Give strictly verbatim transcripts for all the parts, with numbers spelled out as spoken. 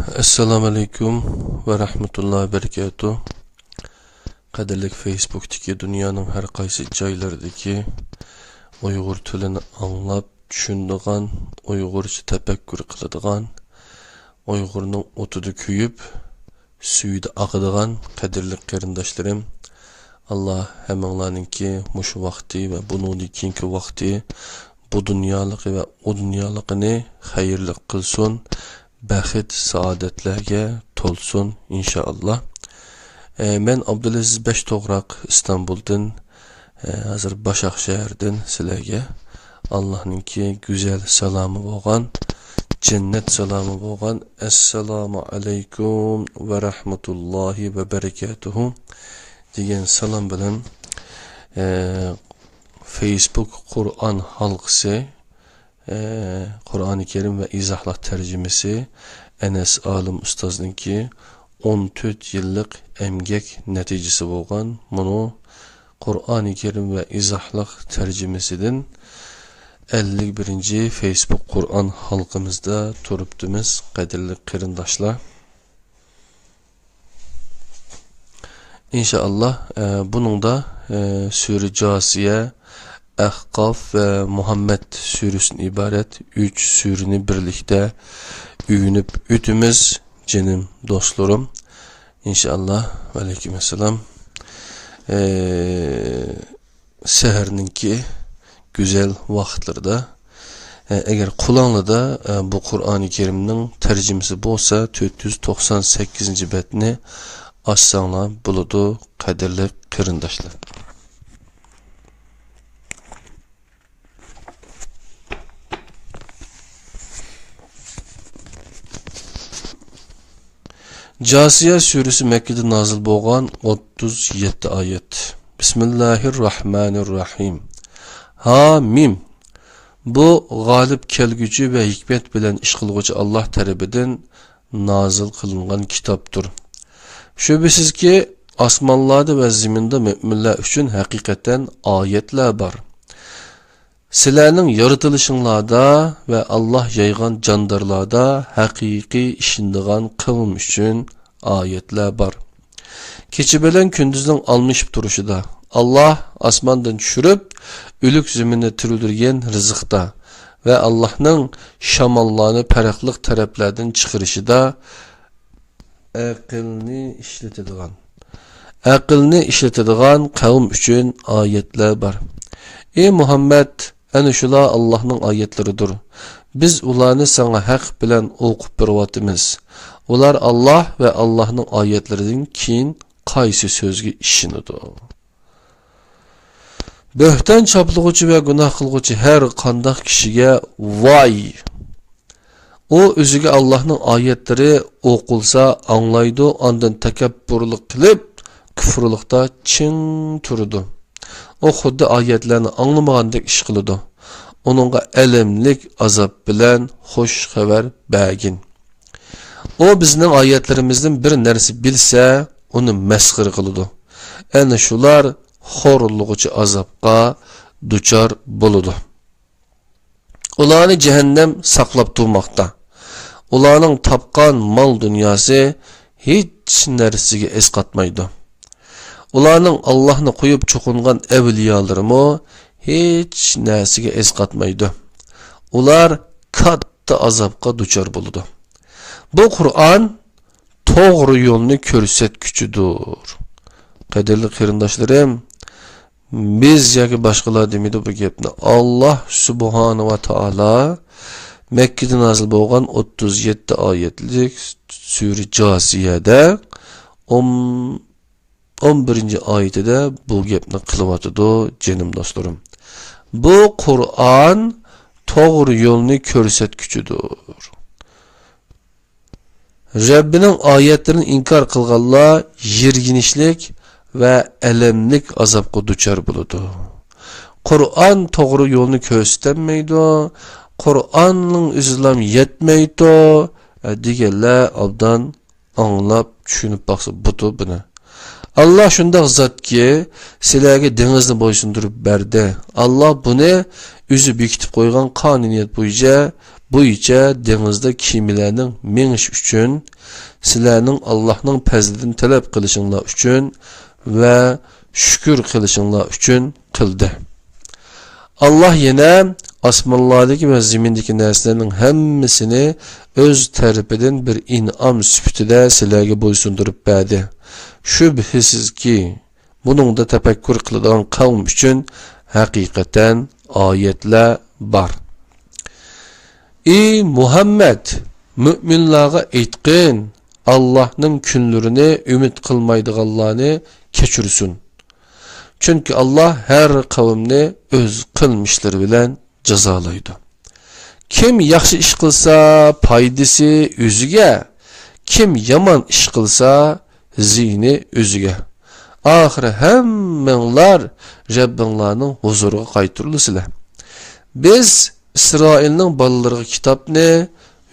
ئەسسالامۇئەلەيكۇم ۋە رەھمەتۇللاھى ۋە بەرىكاتۇھ. قەدىرلىك فېيسبۇكتىكى دۇنيانىڭ ھەر قايسى جايلىرىدىكى ئۇيغۇر تىلىنى ئاڭلاپ چۈشىنىدىغان، ئۇيغۇرچە تەپەككۇر قىلىدىغان، ئۇيغۇرنىڭ ئوتىدا كۆيۈپ، سۈيىدە ئاقىدىغان قەدىرلىك قېرىنداشلىرىم، ئاللا ھەممىڭلارنىڭكى مۇشۇ ۋاقتى ۋە بۇنىڭدىن كېيىنكى ۋاقتى، بۇ دۇنيالىقى ۋە ئۇ دۇنيالىقىنى خەيرلىك قىلسۇن، بەخت، سائادەتلەرگە تولسۇن، ئىنشائاللا. ئە، مەن ئابدۇلئەزىز بەش توغراق، ئىستانبۇلدىن، ئە، ھازىر باشاق شەھەردىن سىلەرگە ئاللانىڭكى گۈزەل سالامى بولغان، جەننەت سالامى بولغان، ئەسسالامۇ ئەلەيكۇم ۋە رەھمەتۇللاھى ۋە بەرىكاتۇھۇ دېگەن سالام بىلەن، ئە، فېيسبۇك قۇرئان ھالقىسى، ئە، قۇرئانى كەرىم ۋە ئىزاھلىق تەرجىمىسى ئەنەس ئالىم ئۇستازنىڭكى ئون تۆت يىللىق ئەمگەك نەتىجىسى بولغان مۇنۇ قۇرئانى كەرىم ۋە ئىزاھلىق تەرجىمىسىدىن ئەللىك بىرىنچى فېيسبۇك قۇرئان ھالقىمىزدا تۇرۇپتىمىز، قەدىرلىك قېرىنداشلار. ئىنشائاللا، ئە، بۇنىڭدا، ئە، سۈرە جاسىيە، ئەھقاف ۋە مۇھەممەد سۈرىسىدىن ئىبارەت ئۈچ سۈرىنى بىرلىكتە ئۆگىنىپ ئۆتىمىز، جېنىم دوستلىرىم. ئىنشائاللا. ۋەئەلەيكۇم ئەسسالام. ئە، سەھەرنىڭكى گۈزەل ۋاقىتلىرىدا، ئە، ئەگەر قولۇڭلاردا، ئە، بۇ قۇرئانى كەرىمنىڭ تەرجىمىسى بولسا، تۆت يۈز توقسان سەككىزىنچى بەتنى ئاچساڭلار بولىدۇ، قەدىرلىك قېرىنداشلار. جاسىيە سۈرىسى مەككىدە نازىل بولغان، ئوتتۇز يەتتە ئايەت. بىسمىللاھىر راھمانىر راھىم. ھا مىم. بۇ غالىب كەلگۈچى ۋە ھېكمەت بىلەن ئىش قىلغۇچى ئاللا تەرىپىدىن نازىل قىلىنغان كىتابتۇر. شۈبھىسىزكى، ئاسمانلاردا ۋە زېمىندا مۆمىنلەر ئۈچۈن ھەقىقەتەن ئايەتلەر بار. سىلەرنىڭ يارىتىلىشىڭلاردا ۋە ئاللا يايغان جاندارلاردا ھەقىقىي ئىشىنىدىغان قەۋم ئۈچۈن ئايەتلەر بار. كېچە بىلەن كۈندۈزنىڭ ئالمىشىپ تۇرۇشىدا، ئاللا ئاسماندىن چۈشۈرۈپ، ئۆلۈك زېمىننى تىرىلدۈرگەن رىزىقتا ۋە ئاللانىڭ شاماللارنى پەرقلىق تەرەپلەردىن چىقىرىشىدا ئەقىلنى ئىشلىتىدىغان، ئەقىلنى ئىشلىتىدىغان قەۋم ئۈچۈن ئايەتلەر بار. ئى مۇھەممەد، ئەنە شۇلار ئاللانىڭ ئايەتلىرىدۇر. بىز ئۇلارنى ساڭا ھەق بىلەن ئوقۇپ بېرىۋاتىمىز. ئۇلار ئاللا ۋە ئاللانىڭ ئايەتلىرىدىن كېيىن قايسى سۆزگە ئىشىنىدۇ؟ بۆھتان چاپلىغۇچى ۋە گۇناھ قىلغۇچى ھەر قانداق كىشىگە ۋاي! ئۇ ئۆزىگە ئاللانىڭ ئايەتلىرى ئوقۇلسا ئاڭلايدۇ، ئاندىن تەكەببۇرلۇق قىلىپ، كۇفرلۇقتا چىڭ تۇرىدۇ. ئۇ خۇددى ئايەتلەرنى ئاڭلىمىغاندەك ئىش قىلىدۇ. ئۇنىڭغا ئەلەملىك ئازاب بىلەن خۇش خەۋەر بەرگىن. ئۇ بىزنىڭ ئايەتلىرىمىزدىن بىر نەرسە بىلسە، ئۇنى مەسخىرە قىلىدۇ. ئەنە شۇلار خورلىغۇچى ئازابقا دۇچار بولىدۇ. ئۇلارنى جەھەننەم ساقلاپ تۇرماقتا. ئۇلارنىڭ تاپقان مال-دۇنياسى ھېچ نەرسىگە ئەسقاتمايدۇ. ئۇلارنىڭ ئاللاھنى قويۇپ چوقۇنغان ئەۋلىيالىرىمۇ ھېچ نەرسىگە ئەسقاتمايدۇ. ئۇلار كاتتا ئازابقا دۇچار بولىدۇ. بۇ قۇرئان توغرا يولنى كۆرسەتكۈچىدۇر. قەدىرلىك قېرىنداشلىرىم، بىز ياكى باشقىلار دېمىدى بۇ گەپنى. ئاللاھ سۇبھانە ۋە تائالا مەككىدە نازىل بولغان ئوتتۇز يەتتە ئايەتلىك سۈرە جاسىيەدە ئون، ئون بىرىنچى ئايىتىدە بۇ گەپنى قىلىۋاتىدۇ، جېنىم دوستلىرىم. بۇ قۇرئان توغرا يولنى كۆرسەتكۈچىدۇر. رەببىنىڭ ئايەتلىرىنى ئىنكار قىلغانلار يىرگىنچلىك ۋە ئەلەملىك ئازابقا دۇچار بولىدۇ. قۇرئان توغرا يولنى كۆرسىتەلمەيدۇ، قۇرئاننىڭ ئۆزىلا يەتمەيدۇ، دېگەنلەر ئوبدان ئاڭلاپ چۈشىنىپ باقسا بوپتۇ بۇنى. ئاللا شۇنداق زاتكى، سىلەرگە دېڭىزنى بويسۇندۇرۇپ بەردى. ئاللا بۇنى ئۆزى بېكىتىپ قويغان قانۇنىيەت بويىچە، بويىچە دېڭىزدا كېمىلەرنىڭ مېڭىشى ئۈچۈن، سىلەرنىڭ ئاللانىڭ پەزلىدىن تەلەپ قىلىشىڭلار ئۈچۈن ۋە شۈكۈر قىلىشىڭلار ئۈچۈن قىلدى. ئاللا يەنە ئاسمانلاردىكى ۋە زېمىندىكى نەرسىلەرنىڭ ھەممىسىنى ئۆز تەرىپىدىن بىر ئىنئام سۈپىتىدە سىلەرگە بويسۇندۇرۇپ بەردى. شۈبھىسىزكى، بۇنىڭدا تەپەككۇر قىلىدىغان قەۋم ئۈچۈن ھەقىقەتەن ئايەتلەر بار. ئى مۇھەممەد، مۆمىنلارغا ئېيتقىن، ئاللانىڭ كۈنلىرىنى ئۈمىد قىلمايدىغانلارنى كەچۈرسۇن. چۈنكى ئاللا ھەر قەۋمنى ئۆز قىلمىشلىرى بىلەن جازالايدۇ. كىم ياخشى ئىش قىلسا، پايدىسى ئۆزىگە، كىم يامان ئىش قىلسا، زىيىنى ئۆزىگە. ئاخىرى ھەممىڭلار رەببىڭلارنىڭ ھۇزۇرىغا قايتۇرۇلىسىلەر. بىز ئىسرائىلنىڭ بالىلىرىغا كىتابنى،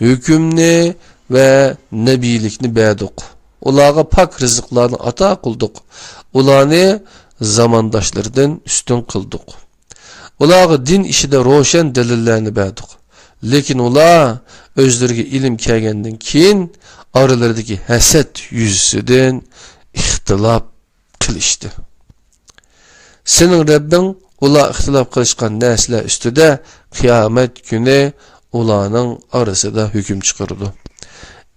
ھۆكۈمنى ۋە نەبىيلىكنى بەردۇق. ئۇلارغا پاك رىزىقلارنى ئاتا قىلدۇق. ئۇلارنى زامانداشلىرىدىن ئۈستۈن قىلدۇق. ئۇلارغا دىن ئىشىدا روشەن دەلىللەرنى بەردۇق. لېكىن ئۇلار ئۆزلىرىگە ئىلىم كەلگەندىن كېيىن ئارىلىرىدىكى ھەسەت يۈزىسىدىن ئىختىلاپ قىلىشتى. سېنىڭ رەببىڭ ئۇلار ئىختىلاپ قىلىشقان نەرسىلەر ئۈستىدە قىيامەت كۈنى ئۇلارنىڭ ئارىسىدا ھۆكۈم چىقىرىدۇ.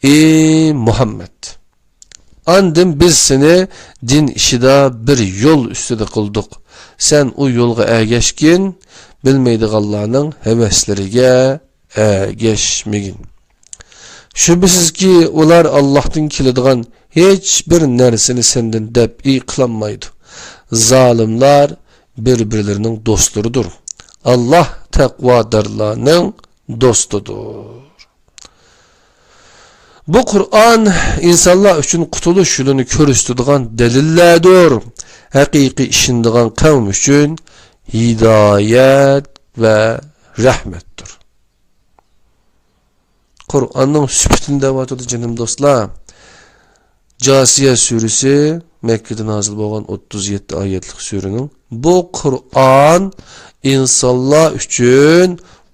ئى مۇھەممەد! ئاندىن بىز سېنى دىن ئىشىدا بىر يول ئۈستىدە قىلدۇق. سەن ئۇ يولغا ئەگەشكىن، بىلمەيدىغانلارنىڭ ھەۋەسلىرىگە ئەگەشمىگىن. شۈبھىسىزكى، ئۇلار ئاللاھتىن كېلىدىغان ھېچ بىر نەرسىنى سەندىن دەپئى قىلالمايدۇ. زالىملار بىر-بىرلىرىنىڭ دوستلىرىدۇر. ئاللاھ تەقۋادارلارنىڭ دوستىدۇر. بۇ قۇرئان ئىنسانلار ئۈچۈن قۇتۇلۇش يولىنى كۆرسىتىدىغان دەلىللەردۇر. ھەقىقىي ئىشىنىدىغان قەۋم ئۈچۈن ھىدايەت ۋە رەھمەتتۇر. قۇرئاننىڭ سۈپىتىنى دەۋاتىدۇ، جېنىم دوستلار. جاسىيە سۈرىسى، مەككىدە نازىل بولغان ئوتتۇز يەتتە ئايەتلىك سۈرىنىڭ، بۇ قۇرئان ئىنسانلار ئۈچۈن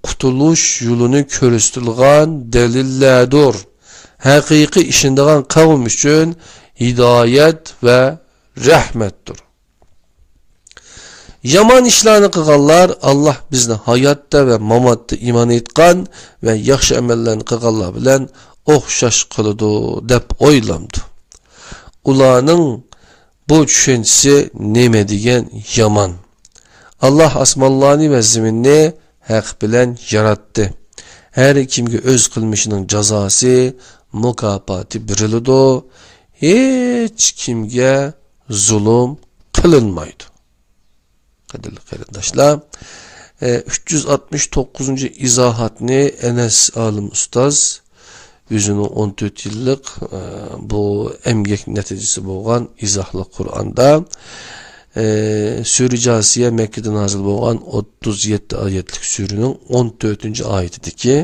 قۇتۇلۇش يولىنى كۆرسىتىدىغان دەلىللەردۇر. ھەقىقىي ئىشىنىدىغان قەۋم ئۈچۈن ھىدايەت ۋە رەھمەتتۇر. يامان ئىشلارنى قىلغانلار ئاللاھ بىزنى ھاياتتا ۋە ماماتتا ئىمان ئېيتقان ۋە ياخشى ئەمەللەرنى قىلغانلار بىلەن ئوخشاش قىلىدۇ دەپ ئويلامدۇ. ئۇلارنىڭ بۇ چۈشەنچىسى نېمە دېگەن يامان! ئاللاھ ئاسمانلارنى ۋە زېمىننى ھەق بىلەن ياراتتى. ھەر كىمگە ئۆز قىلمىشىنىڭ جازاسى، مۇكاپاتى بېرىلىدۇ. ھېچ كىمگە زۇلۇم قىلىنمايدۇ. قەدىرلىك قېرىنداشلار، ئە، ئۈچ يۈز ئاتمىش توققۇزىنچى ئىزاھاتنى ئەنەس ئالىم ئۇستاز ئۆزىنىڭ ئون تۆت يىللىق، ئە، بۇ ئەمگەك نەتىجىسى بولغان ئىزاھلىق قۇرئاندا، ئە، سۈرە جاسىيە مەككىدە نازىل بولغان ئوتتۇز يەتتە ئايەتلىك سۈرىنىڭ ئون تۆتىنچى ئايىتىدىكى،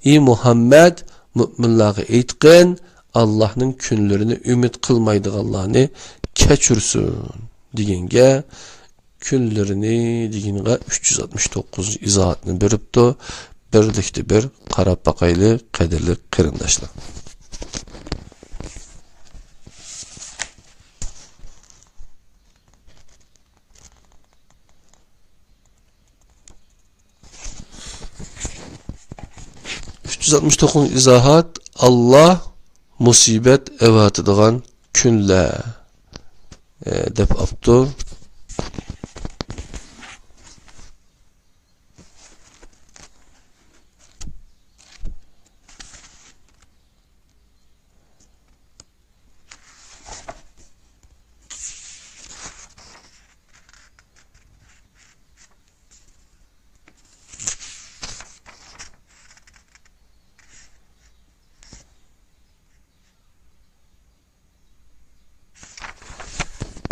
ئى مۇھەممەد، مۆمىنلارغا ئېيتقىن، ئاللاھنىڭ كۈنلىرىنى ئۈمىد قىلمايدىغانلارنى كەچۈرسۇن دېگەنگە، كۈنلىرىنى دېگىنىغە ئۈچ يۈز ئاتمىش توققۇزىنچى ئىزاھاتنى بېرىپتۇ. بىرلىكتە بىر قاراپ باقايلى، قەدىرلىك قېرىنداشلار. ئۈچ يۈز ئاتمىش توققۇزىنچى ئىزاھات، ئاللاھ مۇسىبەت ئەۋەتىدىغان كۈنلەر، ئە، دەپ ئاپتۇ.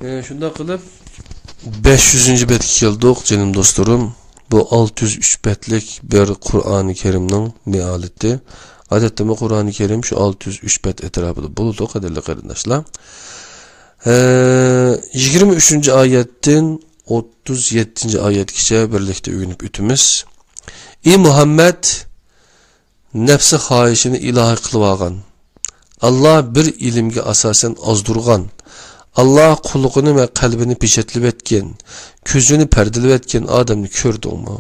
ئە، شۇنداق قىلىپ، بەش يۈزىنچى بەتكە كەلدۇق، جېنىم دوستلىرىم. بۇ ئالتە يۈز ئۈچ بەتلىك بىر قۇرئانى كەرىمنىڭ مېئالىتى. ئادەتتىمۇ قۇرئانى كەرىم شۇ ئالتە يۈز ئۈچ بەت ئەتراپىدا بولىدۇ، قەدىرلىك قېرىنداشلار. ئە، يىگىرمە ئۈچىنچى ئايەتتىن ئوتتۇز يەتتىنچى ئايەتكىچە بىرلىكتە ئۆگىنىپ ئۆتىمىز. ئى مۇھەممەد، نەپسى خاھىشىنى ئىلاھە قىلىۋالغان، ئاللا بىر ئىلىمگە ئاساسەن ئازدۇرغان، ئاللا قۇلىقىنى ۋە قەلبىنى پېچەتلىۋەتكەن، كۆزىنى پەردىلىۋەتكەن ئادەمنى كۆردۈڭمۇ؟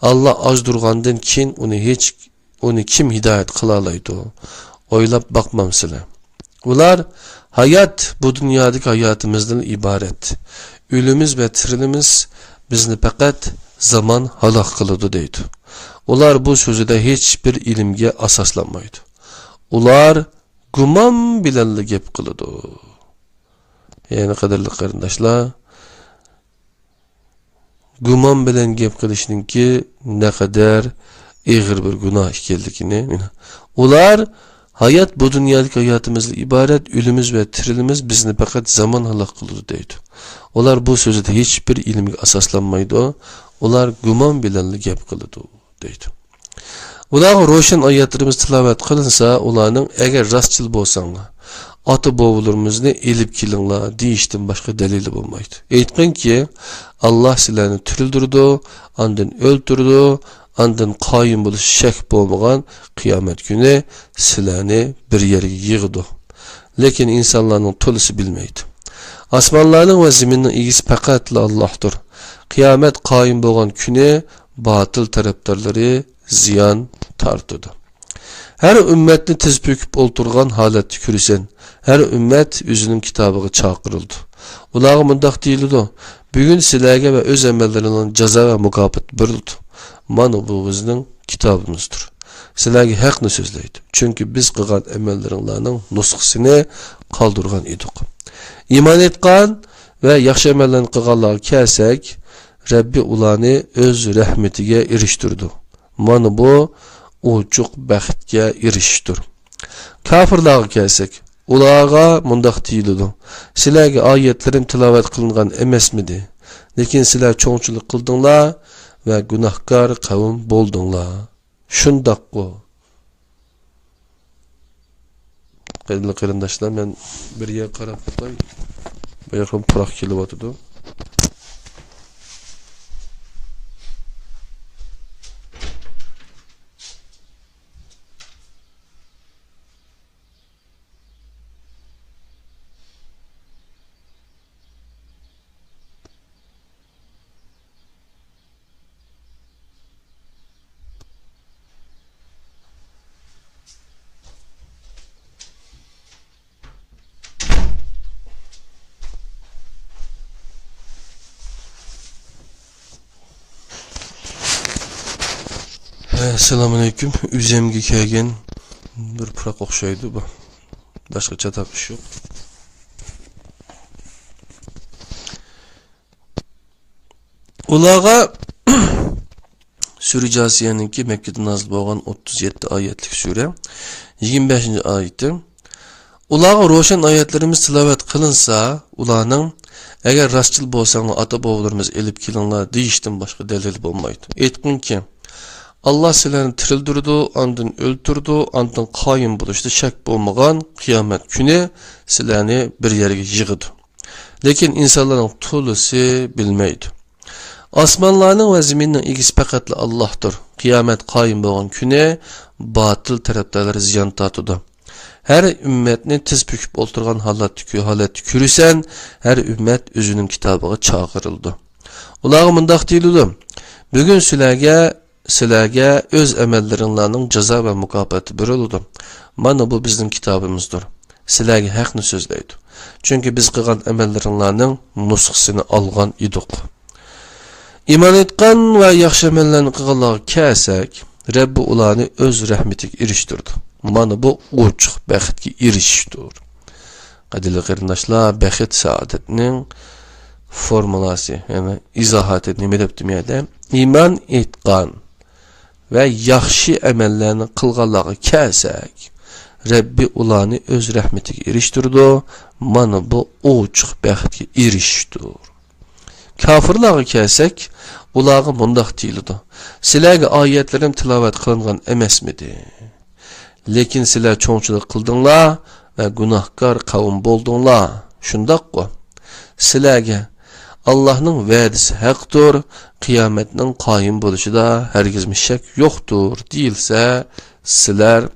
ئاللا ئازدۇرغاندىن كېيىن ئۇنى ھېچ، ئۇنى كىم ھىدايەت قىلالايدۇ؟ ئويلاپ باقمامسىلەر؟ ئۇلار، ھايات بۇ دۇنيادىكى ھاياتىمىزدىن ئىبارەت. ئۆلىمىز ۋە تىرىلىمىز، بىزنى پەقەت زامان ھالاك قىلىدۇ، دەيدۇ. ئۇلار بۇ سۆزىدە ھېچ بىر ئىلىمگە ئاساسلانمايدۇ. ئۇلار گۇمان بىلەنلا گەپ قىلىدۇ. يەنى، قەدىرلىك قېرىنداشلار، گۇمان بىلەن گەپ قىلىشنىڭكى نەقەدەر ئېغىر بىر گۇناھ ئىكەنلىكىنى. ئۇلار، ھايات بۇ دۇنيادىكى ھاياتىمىزدىن ئىبارەت، ئۆلىمىز ۋە تىرىلىمىز بىزنى پەقەت زامان ھالاك قىلىدۇ، دەيدۇ. ئۇلار بۇ سۆزىدە ھېچ بىر ئىلىمگە ئاساسلانمايدۇ. ئۇلار گۇمان بىلەنلا گەپ قىلىدۇ، دەيدۇ. ئۇلارغا روشەن ئايەتلىرىمىز تىلاۋەت قىلىنسا، ئۇلارنىڭ، ئەگەر راستچىل بولساڭلار، ئاتا-بوۋىلىرىمىزنى ئېلىپ كېلىڭلار، دېيىشتىن باشقا دەلىلى بولمايدۇ. ئېيتقىنكى، ئاللا سىلەرنى تىرىلدۈرىدۇ، ئاندىن ئۆلتۈرىدۇ، ئاندىن قايىم بولۇش شەك بولمىغان قىيامەت كۈنى سىلەرنى بىر يەرگە يىغىدۇ. لېكىن ئىنسانلارنىڭ تولىسى بىلمەيدۇ. ئاسمانلارنىڭ ۋە زېمىننىڭ ئىگىسى پەقەتلا ئاللاھتۇر. قىيامەت قايىم بولغان كۈنى باتىل تەرەپدارلىرى زىيان تارتىدۇ. ھەر ئۈممەتنى تىز پۆكۈپ ئولتۇرغان ھالەتتە كۆرىسەن. ھەر ئۈممەت ئۆزىنىڭ كىتابىغا چاقىرىلىدۇ. ئۇلارغا مۇنداق دېيىلىدۇ، بۈگۈن سىلەرگە ۋە ئۆز ئەمەللىرىڭلارنىڭ جازا ۋە مۇكاپاتى بېرىلىدۇ. مانا بۇ بىزنىڭ كىتابىمىزدۇر. سىلەرگە ھەقنى سۆزلەيدۇ. چۈنكى بىز قىلغان ئەمەللىرىڭلارنىڭ نۇسخىسىنى قالدۇرغان ئىدۇق. ئىمان ئېيتقان ۋە ياخشى ئەمەللەرنى قىلغانلارغا كەلسەك، رەببى ئۇلارنى ئۆز رەھمىتىگە ئېرىشتۈرىدۇ. مانا بۇ ئوچۇق بەختكە ئېرىشىشتۇر. كاپىرلارغا كەلسەك، ئۇلارغا مۇنداق دېيىلىدۇ، سىلەرگە ئايەتلىرىم تىلاۋەت قىلىنغان ئەمەسمىدى؟ لېكىن سىلەر چوڭچىلىق قىلدىڭلار ۋە گۇناھكار قەۋم بولدۇڭلار. شۇنداققۇ؟ قەدىرلىك قېرىنداشلار، مەن بىر يەرگە قاراپ باقاي. بۇ ياققا پۇراق كېلىۋاتىدۇ. ئەسسالامۇئەلەيكۇم. ئۆزۈمگە كەلگەن بىر پۇراق ئوخشايدۇ بۇ. باشقا چاتاق ئىش يوق. ئۇلارغا سۈرە جاسىيەنىڭكى مەككىدە نازىل بولغان ئوتتۇز يەتتە ئايەتلىك سۈرە، يىگىرمە بەشىنچى ئايىتى. ئۇلارغا روشەن ئايەتلىرىمىز تىلاۋەت قىلىنسا، ئۇلارنىڭ، ئەگەر راستچىل بولساڭلار، ئاتا-بوۋىلىرىمىز ئېلىپ كېلىڭلار، دېيىشتىن باشقا دەلىل بولمايدۇ. ئېيتقىنكى، ئاللا سىلەرنى تىرىلدۈرىدۇ، ئاندىن ئۆلتۈرىدۇ، ئاندىن قايىم بولۇشتا شەك بولمىغان قىيامەت كۈنى سىلەرنى بىر يەرگە يىغىدۇ. لېكىن ئىنسانلارنىڭ تولىسى بىلمەيدۇ. ئاسمانلارنىڭ ۋە زېمىننىڭ ئىگىسى پەقەتلا ئاللاھتۇر. قىيامەت قايىم بولغان كۈنى باتىل تەرەپدارلار زىيان تارتىدۇ. ھەر ئۈممەتنى تىز پۆكۈپ ئولتۇرغان ھالەتتە، ھالەتتە كۆرىسەن، ھەر ئۈممەت ئۆزىنىڭ كىتابىغا چاقىرىلىدۇ. ئۇلارغا مۇنداق دېيىلىدۇ، بۈگۈن سىلەرگە، سىلەرگە ئۆز ئەمەللىرىڭلارنىڭ جازا ۋە مۇكاپاتى بېرىلىدۇ. مانا بۇ بىزنىڭ كىتابىمىزدۇر. سىلەرگە ھەقنى سۆزلەيدۇ. چۈنكى بىز قىلغان ئەمەللىرىڭلارنىڭ نۇسخىسىنى ئالغان ئىدۇق. ئىمان ئېيتقان ۋە ياخشى ئەمەللەرنى قىلغانلارغا كەلسەك، رەببى ئۇلارنى ئۆز رەھمىتىگە ئېرىشتۈرىدۇ. مانا بۇ ئوچۇق بەختكە ئېرىشىشتۇر. قەدىرلىك قېرىنداشلار، بەخت سائادەتنىڭ فورمۇلاسى، يەنى ئىزاھاتى نېمە دەپتۇ بۇ يەردە؟ ئىمان ئېيتقان ۋە ياخشى ئەمەللەرنى قىلغانلارغا كەلسەك، رەببى ئۇلارنى ئۆز رەھمىتىگە ئېرىشتۈرىدۇ. مانا بۇ ئوچۇق بەختكە ئېرىشىشتۇر. كاپىرلارغا كەلسەك، ئۇلارغا مۇنداق دېيىلىدۇ، سىلەرگە ئايەتلىرىم تىلاۋەت قىلىنغان ئەمەسمىدى؟ لېكىن سىلەر چوڭچىلىق قىلدىڭلار ۋە گۇناھكار قەۋم بولدۇڭلار. شۇنداققۇ؟ سىلەرگە ئاللاھنىڭ ۋەدىسى ھەقتۇر، قىيامەتنىڭ قايىم بولۇشىدا ھەرگىزمۇ شەك يوقتۇر دېيىلسە، سىلەر،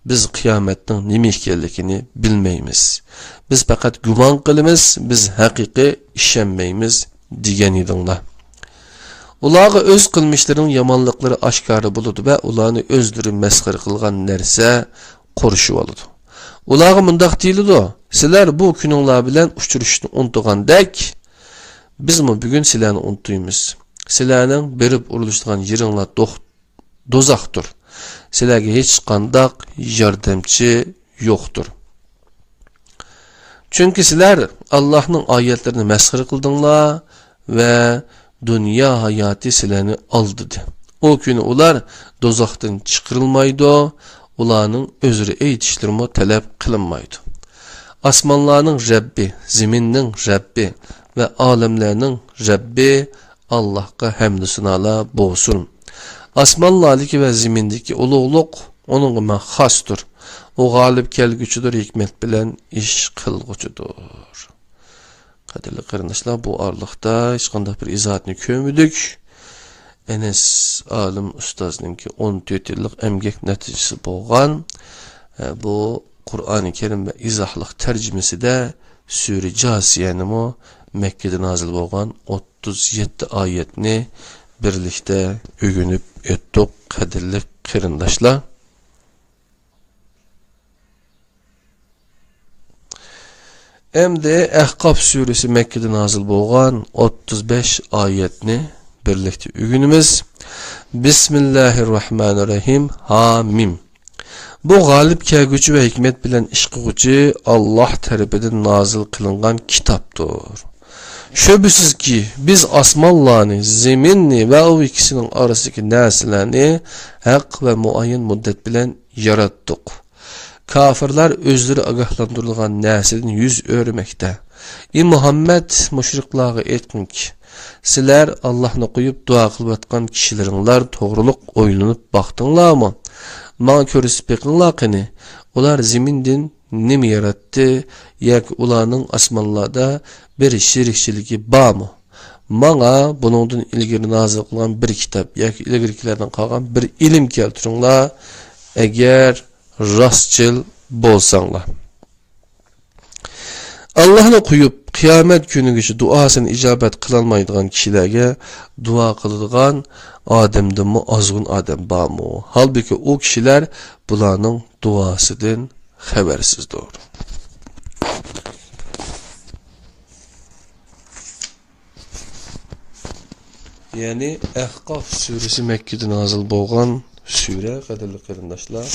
بىز قىيامەتنىڭ نېمە ئىكەنلىكىنى بىلمەيمىز. بىز پەقەت گۇمان قىلىمىز، بىز ھەقىقىي ئىشەنمەيمىز، دېگەن ئىدىڭلار. ئۇلارغا ئۆز قىلمىشلىرىنىڭ يامانلىقلىرى ئاشكارا بولىدۇ ۋە ئۇلارنى ئۆزلىرى مەسخىرە قىلغان نەرسە قورشىۋالىدۇ. ئۇلارغا مۇنداق دېيىلىدۇ: سىلەر بۇ كۈنۈڭلار بىلەن ئۇچرىشىشنى ئۇنتۇغاندەك، بىزمۇ بۈگۈن سىلەرنى ئۇنتۇيمىز. سىلەرنىڭ بېرىپ ئۇرۇلۇشىدىغان يېرىڭلار دوخ-، دوزاختۇر. سىلەرگە ھېچقانداق ياردەمچى يوقتۇر. چۈنكى سىلەر ئاللاھنىڭ ئايەتلىرىنى مەسخىرە قىلدىڭلار ۋە دۇنيا ھاياتى سىلەرنى ئالدىدى. ئۇ كۈنى ئۇلار دوزاختىن چىقىرىلمايدۇ، ئۇلارنىڭ ئۆزرە ئېيتىشلىرىمۇ تەلەپ قىلىنمايدۇ. ئاسمانلارنىڭ رەببى، زېمىننىڭ رەببى ۋە ئالەملەرنىڭ رەببى ئاللاھقا ھەمدۇ سانالار بولسۇن. ئاسمانلاردىكى ۋە زېمىندىكى ئۇلۇغلۇق ئۇنىڭغا خاستۇر. ئۇ غالىب كەلگۈچىدۇر، ھېكمەت بىلەن ئىش قىلغۇچىدۇر. قەدىرلىك قېرىنداشلار، بۇ ئارىلىقتا ھېچقانداق بىر ئىزاھاتنى كۆرمىدۇق. ئەنەس ئالىم ئۇستازنىڭكى ئون تۆت يىللىق ئەمگەك نەتىجىسى بولغان، ئە، بۇ قۇرئانى كەرىم ۋە ئىزاھلىق تەرجىمىسىدە سۈرە جاسىيەنىمۇ مەككىدە نازىل بولغان ئوتتۇز يەتتە ئايەتنى بىرلىكتە ئۆگىنىپ ئۆتتۇق، قەدىرلىك قېرىنداشلار. ئەمدى ئەھقاف سۈرىسى مەككىدە نازىل بولغان ئوتتۇز بەش ئايەتنى بىرلىكتە ئۆگىنىمىز. بىسمىللاھىررەھمانىررەھىم. ھامىم. بۇ غالىب كەلگۈچى ۋە ھېكمەت بىلەن ئىش قىلغۇچى ئاللاھ تەرىپىدىن نازىل قىلىنغان كىتابتۇر. شۈبھىسىزكى، بىز ئاسمانلارنى، زېمىننى ۋە ئۇ ئىككىسىنىڭ ئارىسىدىكى نەرسىلەرنى ھەق ۋە مۇئەييەن مۇددەت بىلەن ياراتتۇق. كاپىرلار ئۆزلىرى ئاگاھلاندۇرۇلغان نەرسىدىن يۈز ئۆرۈمەكتە. ئى مۇھەممەد، مۇشرىكلارغا ئېيتقىنكى، سىلەر ئاللاھنى قويۇپ دۇئا قىلىۋاتقان كىشىلىرىڭلار توغرۇلۇق ئويلىنىپ باقتىڭلارمۇ؟ ماڭا كۆرسىتىپ بېقىڭلار قېنى، ئۇلار زېمىندىن نېمە ياراتتى ياكى ئۇلارنىڭ ئاسمانلاردا بىر شېرىكچىلىكى بارمۇ؟ ماڭا بۇنىڭدىن ئىلگىرى نازىل قىلغان بىر كىتاب ياكى ئىلگىرىكىلەردىن قالغان بىر ئىلىم كەلتۈرۈڭلار، ئەگەر راستچىل بولساڭلار. ئاللاھنى قويۇپ، قىيامەت كۈنىگىچە دۇئاسىنى ئىجابەت قىلالمايدىغان كىشىلەرگە دۇئا قىلىدىغان ئادەمدىنمۇ ئازغۇن ئادەم بارمۇ؟ ھالبۇكى، ئۇ كىشىلەر بۇلارنىڭ دۇئاسىدىن خەۋەرسىزدۇر. يەنى ئەھقاف سۈرىسى مەككىدە نازىل بولغان سۈرە، قەدىرلىك قېرىنداشلار،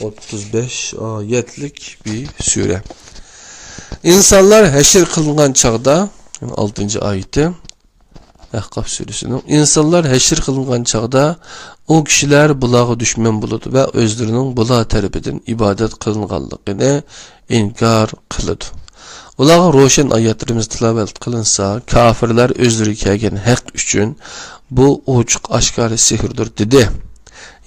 ئوتتۇز بەش ئايەتلىك بىر سۈرە. ئىنسانلار ھەشر قىلىنغان چاغدا، ئالتىنچى ئايىتى، ئەھقاف سۈرىسىنىڭ، ئىنسانلار ھەشر قىلىنغان چاغدا ئۇ كىشىلەر بۇلارغا دۈشمەن بولىدۇ ۋە ئۆزلىرىنىڭ بۇلار تەرىپىدىن ئىبادەت قىلىنغانلىقىنى ئىنكار قىلىدۇ. ئۇلارغا روشەن ئايەتلىرىمىز تىلاۋەت قىلىنسا، كاپىرلار ئۆزلىرىگە كەلگەن ھەق ئۈچۈن بۇ ئوچۇق ئاشكارا سېھىردۇر دېدى.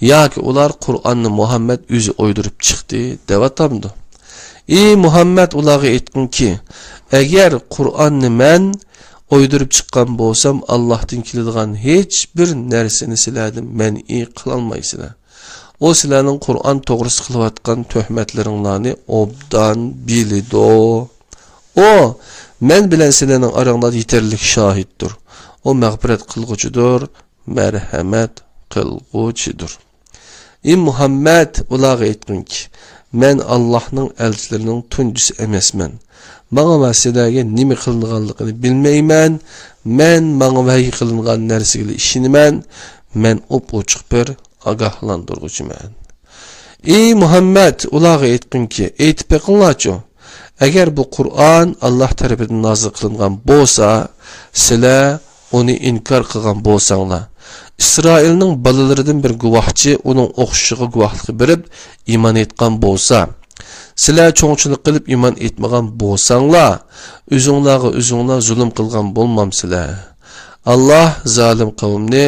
ياكى ئۇلار قۇرئاننى مۇھەممەد ئۆزى ئويدۇرۇپ چىقتى دەۋاتامدۇ؟ ئى مۇھەممەد، ئۇلارغا ئېيتقىنكى، ئەگەر قۇرئاننى مەن ئويدۇرۇپ چىققان بولسام، ئاللاھتىن كېلىدىغان ھېچ بىر نەرسىنى سىلەردىن مەنئى قىلالمايسىلەر. ئۇ سىلەرنىڭ قۇرئان توغرىسىدا قىلىۋاتقان تۆھمەتلىرىڭلارنى ئوبدان بىلىدۇ. ئۇ مەن بىلەن سىلەرنىڭ ئاراڭلاردا يېتەرلىك شاھىتتۇر. ئۇ مەغپىرەت قىلغۇچىدۇر، مەرھەمەت قىلغۇچىدۇر. ئى مۇھەممەد، ئۇلارغا ئېيتقىنكى، مەن ئاللاھنىڭ ئەلچىلىرىنىڭ تۇنجىسى ئەمەسمەن. ماڭا ۋە سىلەرگە نېمە قىلىنغانلىقىنى بىلمەيمەن. مەن ماڭا ۋەھىي قىلىنغان نەرسىگىلا ئىشىنىمەن. مەن ئوپئوچۇق بىر ئاگاھلاندۇرغۇچىمەن. ئى مۇھەممەد، ئۇلارغا ئېيتقىنكى، ئېيتىپ بېقىڭلارچۇ، ئەگەر بۇ قۇرئان ئاللاھ تەرىپىدىن نازىل قىلىنغان بولسا، سىلەر ئۇنى ئىنكار قىلغان بولساڭلار، ئىسرائىلنىڭ بالىلىرىدىن بىر گۇۋاھچى ئۇنىڭ ئوخشىشىغا گۇۋاھلىق بېرىپ، ئىمان ئېيتقان بولسا، سىلەر چوڭچىلىق قىلىپ ئىمان ئېيتمىغان بولساڭلار، ئۆزۈڭلارغا ئۆزۈڭلار زۇلۇم قىلغان بولمامسىلەر؟ ئاللاھ زالىم قەۋمنى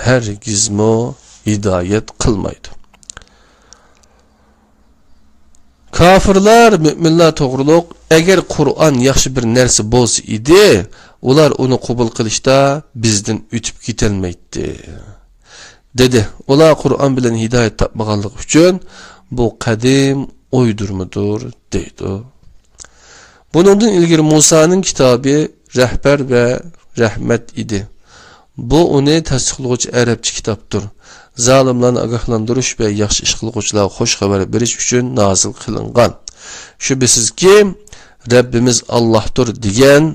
ھەرگىزمۇ ھىدايەت قىلمايدۇ. كاپىرلار مۆمىنلار توغرۇلۇق ئەگەر قۇرئان ياخشى بىر نەرسە بولسا ئىدى، ئۇلار ئۇنى قوبۇل قىلىشتا بىزدىن ئۆتۈپ كېتەلمەيتتى، دېدى. ئۇلار قۇرئان بىلەن ھىدايەت تاپمىغانلىقى ئۈچۈن، بۇ قەدىم ئويدۇرمىدۇر، دەيدۇ. بۇنىڭدىن ئىلگىرى مۇسانىڭ كىتابى رەھبەر ۋە رەھمەت ئىدى. بۇ ئۇنى تەستىقلىغۇچى ئەرەبچە كىتابتۇر. زالىملارنى ئاگاھلاندۇرۇش ۋە ياخشى ئىش قىلغۇچىلارغا خۇش خەۋەر بېرىش ئۈچۈن نازىل قىلىنغان. شۈبھىسىزكى، رەببىمىز ئاللاھتۇر دېگەن،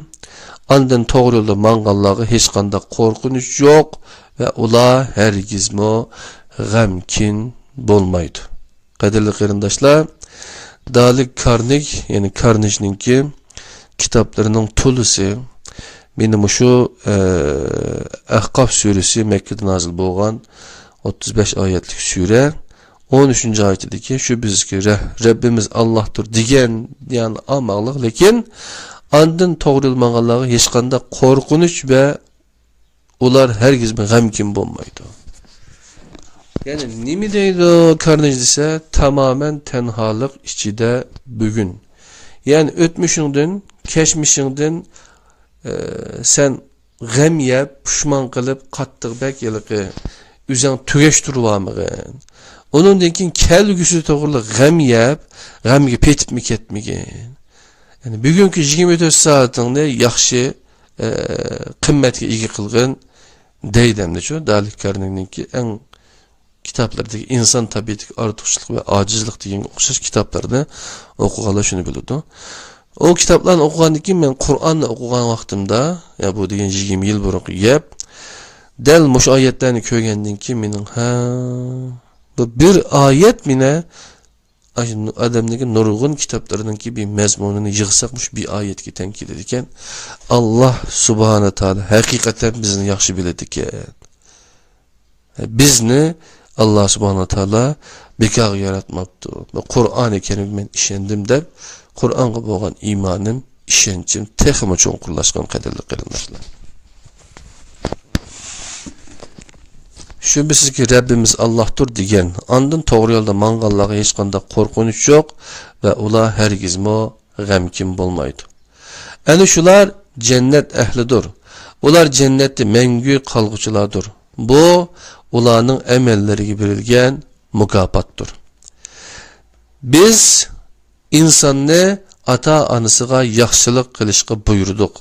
ئاندىن توغرا يولدا ماڭغانلارغا ھېچقانداق قورقۇنچ يوق ۋە ئۇلار ھەرگىزمۇ غەمكىن بولمايدۇ. قەدىرلىك قېرىنداشلار، دالى كارنېگ، يەنى كارنېگنىڭكى كىتابلىرىنىڭ تولىسى مېنى مۇشۇ، ئە، ئەھقاف سۈرىسى، مەككىدە نازىل بولغان ئوتتۇز بەش ئايەتلىك سۈرە، ئون ئۈچىنچى ئايىتىدىكى، شۈبھىسىزكى، رە-، رەببىمىز ئاللاھتۇر دېگەن، دېگەن ئامانلىق، لېكىن ئاندىن توغرا يول ماڭغانلارغا ھېچقانداق قورقۇنچ ۋە ئۇلار ھەرگىزمۇ غەمكىن بولمايدۇ. يەنى نېمە دەيدۇ كارنېج دېسە، تامامەن تەنھالىق ئىچىدە بۈگۈن. يەنى ئۆتمۈشۈڭدىن، كەچمىشىڭدىن، ئە، سەن غەم يەپ، پۇشمان قىلىپ، قاتتىق بەك ھېلىقى ئۆزەڭ تۈگەشتۈرۈۋالمىغىن. ئۇنىڭدىن كېيىن كەلگۈسى توغرىلىق غەم يەپ، غەمگە پېتىپمۇ كەتمىگىن. يەنى بۈگۈنكى يىگىرمە تۆت سائىتىڭنى ياخشى، ئە، قىممەتكە ئىگە قىلغىن دەيدۇ ئەمدىچۇ. دالى كارنېگنىڭكى ئەڭ كىتابلىرىدىكى ئىنسان تەبىئىتىدىكى ئارتۇقچىلىق ۋە ئاجىزلىق دېگەنگە ئوخشاش كىتابلارنى ئوقۇغانلار شۇنى بىلىدۇ. ئۇ كىتابلارنى ئوقۇغاندىن كېيىن مەن قۇرئاننى ئوقۇغان ۋاقتىمدا، يا بۇ دېگەن يىگىرمە يىل بۇرۇنقى گەپ، دەل مۇشۇ ئايەتلەرنى كۆرگەندىن كېيىن مېنىڭ، ھە، بۇ بىر ئايەت مېنى ئاشۇ ئادەمنىڭكى نۇرغۇن كىتابلىرىنىڭكى بىر مەزمۇنىنى يىغساق، مۇشۇ بىر ئايەتكە تەڭ كېلىدىكەن. ئاللا سۇبھانە تائالا ھەقىقەتەن بىزنى ياخشى بىلىدىكەن. بىزنى ئاللا سۇبھانە تائالا بىكارغا ياراتماپتۇ. قۇرئانى كەرىمگە مەن ئىشەندىم دەپ، قۇرئانغا بولغان ئىمانىم، ئىشەنچىم تېخىمۇ چوڭقۇرلاشقان، قەدىرلىك قېرىنداشلار. شۈبھىسىزكى، رەببىمىز ئاللاھتۇر دېگەن، ئاندىن توغرا يولدا ماڭغانلارغا ھېچقانداق قورقۇنچ يوق ۋە ئۇلار ھەرگىزمۇ غەمكىن بولمايدۇ. ئەنە شۇلار جەننەت ئەھلىدۇر. ئۇلار جەننەتتە مەڭگۈ قالغۇچىلاردۇر. بۇ ئۇلارنىڭ ئەمەللىرىگە بېرىلگەن مۇكاپاتتۇر. بىز ئىنساننى ئاتا-ئانىسىغا ياخشىلىق قىلىشقا بۇيرۇدۇق.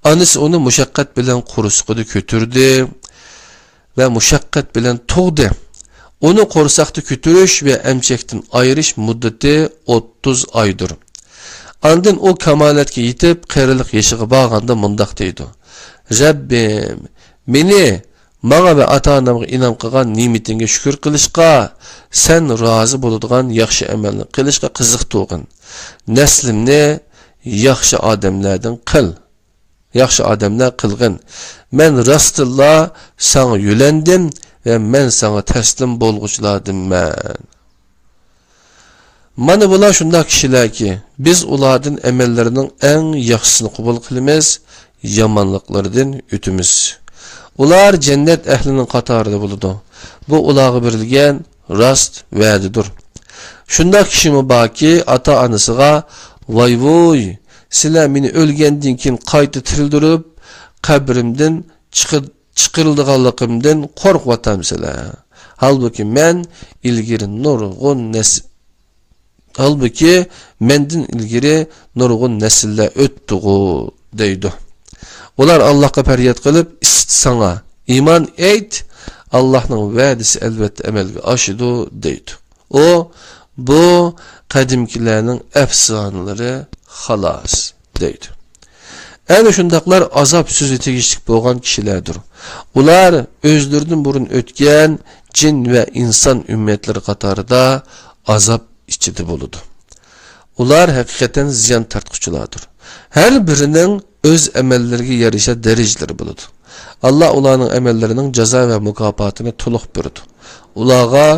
ئانىسى ئۇنى مۇشەققەت بىلەن قورسىقىدا كۆتۈردى ۋە مۇشەققەت بىلەن تۇغدى. ئۇنى قورساقتا كۆتۈرۈش ۋە ئەمچەكتىن ئايرىش مۇددىتى ئوتتۇز ئايدۇر. ئاندىن ئۇ كامالەتكە يېتىپ، قېرىلىق يېشىغا بارغاندا مۇنداق دەيدۇ: رەببىم، مېنى ماڭا ۋە ئاتا-ئانامغا ئىنئام قىلغان نېمىتىڭگە شۈكۈر قىلىشقا سەن رازى بولىدىغان ياخشى ئەمەلنى قىلىشقا قىزىقتۇرغىن. نەسلىمنى ياخشى ئادەملەردىن قىل. ياخشى ئادەملەر قىلغىن. مەن راستتىنلا ساڭا يۆلەندىم ۋە مەن ساڭا تەسلىم بولغۇچىلاردىنمەن. مانا بۇلار شۇنداق كىشىلەركى، بىز ئۇلاردىن ئەمەللىرىنىڭ ئەڭ ياخشىسىنى قوبۇل قىلىمىز، يامانلىقلىرىدىن ئۆتىمىز. ئۇلار جەننەت ئەھلىنىڭ قاتارىدا بولىدۇ. بۇ ئۇلارغا بېرىلگەن راست ۋەدىدۇر. شۇنداق كىشىمۇ باركى، ئاتا-ئانىسىغا، ۋاي-ۋۇي، سىلەر مېنى ئۆلگەندىن كېيىن قايتا تىرىلدۈرۈپ، قەبرىمدىن چىقىر-، چىقىرىلىدىغانلىقىمدىن قورقۇۋاتامسىلەر؟ ھالبۇكى، مەن ئىلگىرى نۇرغۇن نەس-، ھالبۇكى، مەندىن ئىلگىرى نۇرغۇن نەسىللەر ئۆتتىغۇ، دەيدۇ. ئۇلار ئاللاھقا پەرياد قىلىپ، ئىسىت ساڭا، ئىمان ئېيت، ئاللاھنىڭ ۋەدىسى ئەلۋەتتە ئەمەلگە ئاشىدۇ، دەيدۇ. ئۇ، بۇ قەدىمكىلەرنىڭ ئەپسانىلىرى، خالاس، دەيدۇ. ئەنە شۇنداقلار ئازاب سۆزى تېگىشلىك بولغان كىشىلەردۇر. ئۇلار ئۆزلىرىدىن بۇرۇن ئۆتكەن جىن ۋە ئىنسان ئۈممەتلىرى قاتارىدا ئازاب ئىچىدە بولىدۇ. ئۇلار ھەقىقەتەن زىيان تارتقۇچىلاردۇر. ھەر بىرىنىڭ ئۆز ئەمەللىرىگە يارىشا دەرىجىلىرى بولىدۇ. ئاللا ئۇلارنىڭ ئەمەللىرىنىڭ جازا ۋە مۇكاپاتىنى تولۇق بېرىدۇ. ئۇلارغا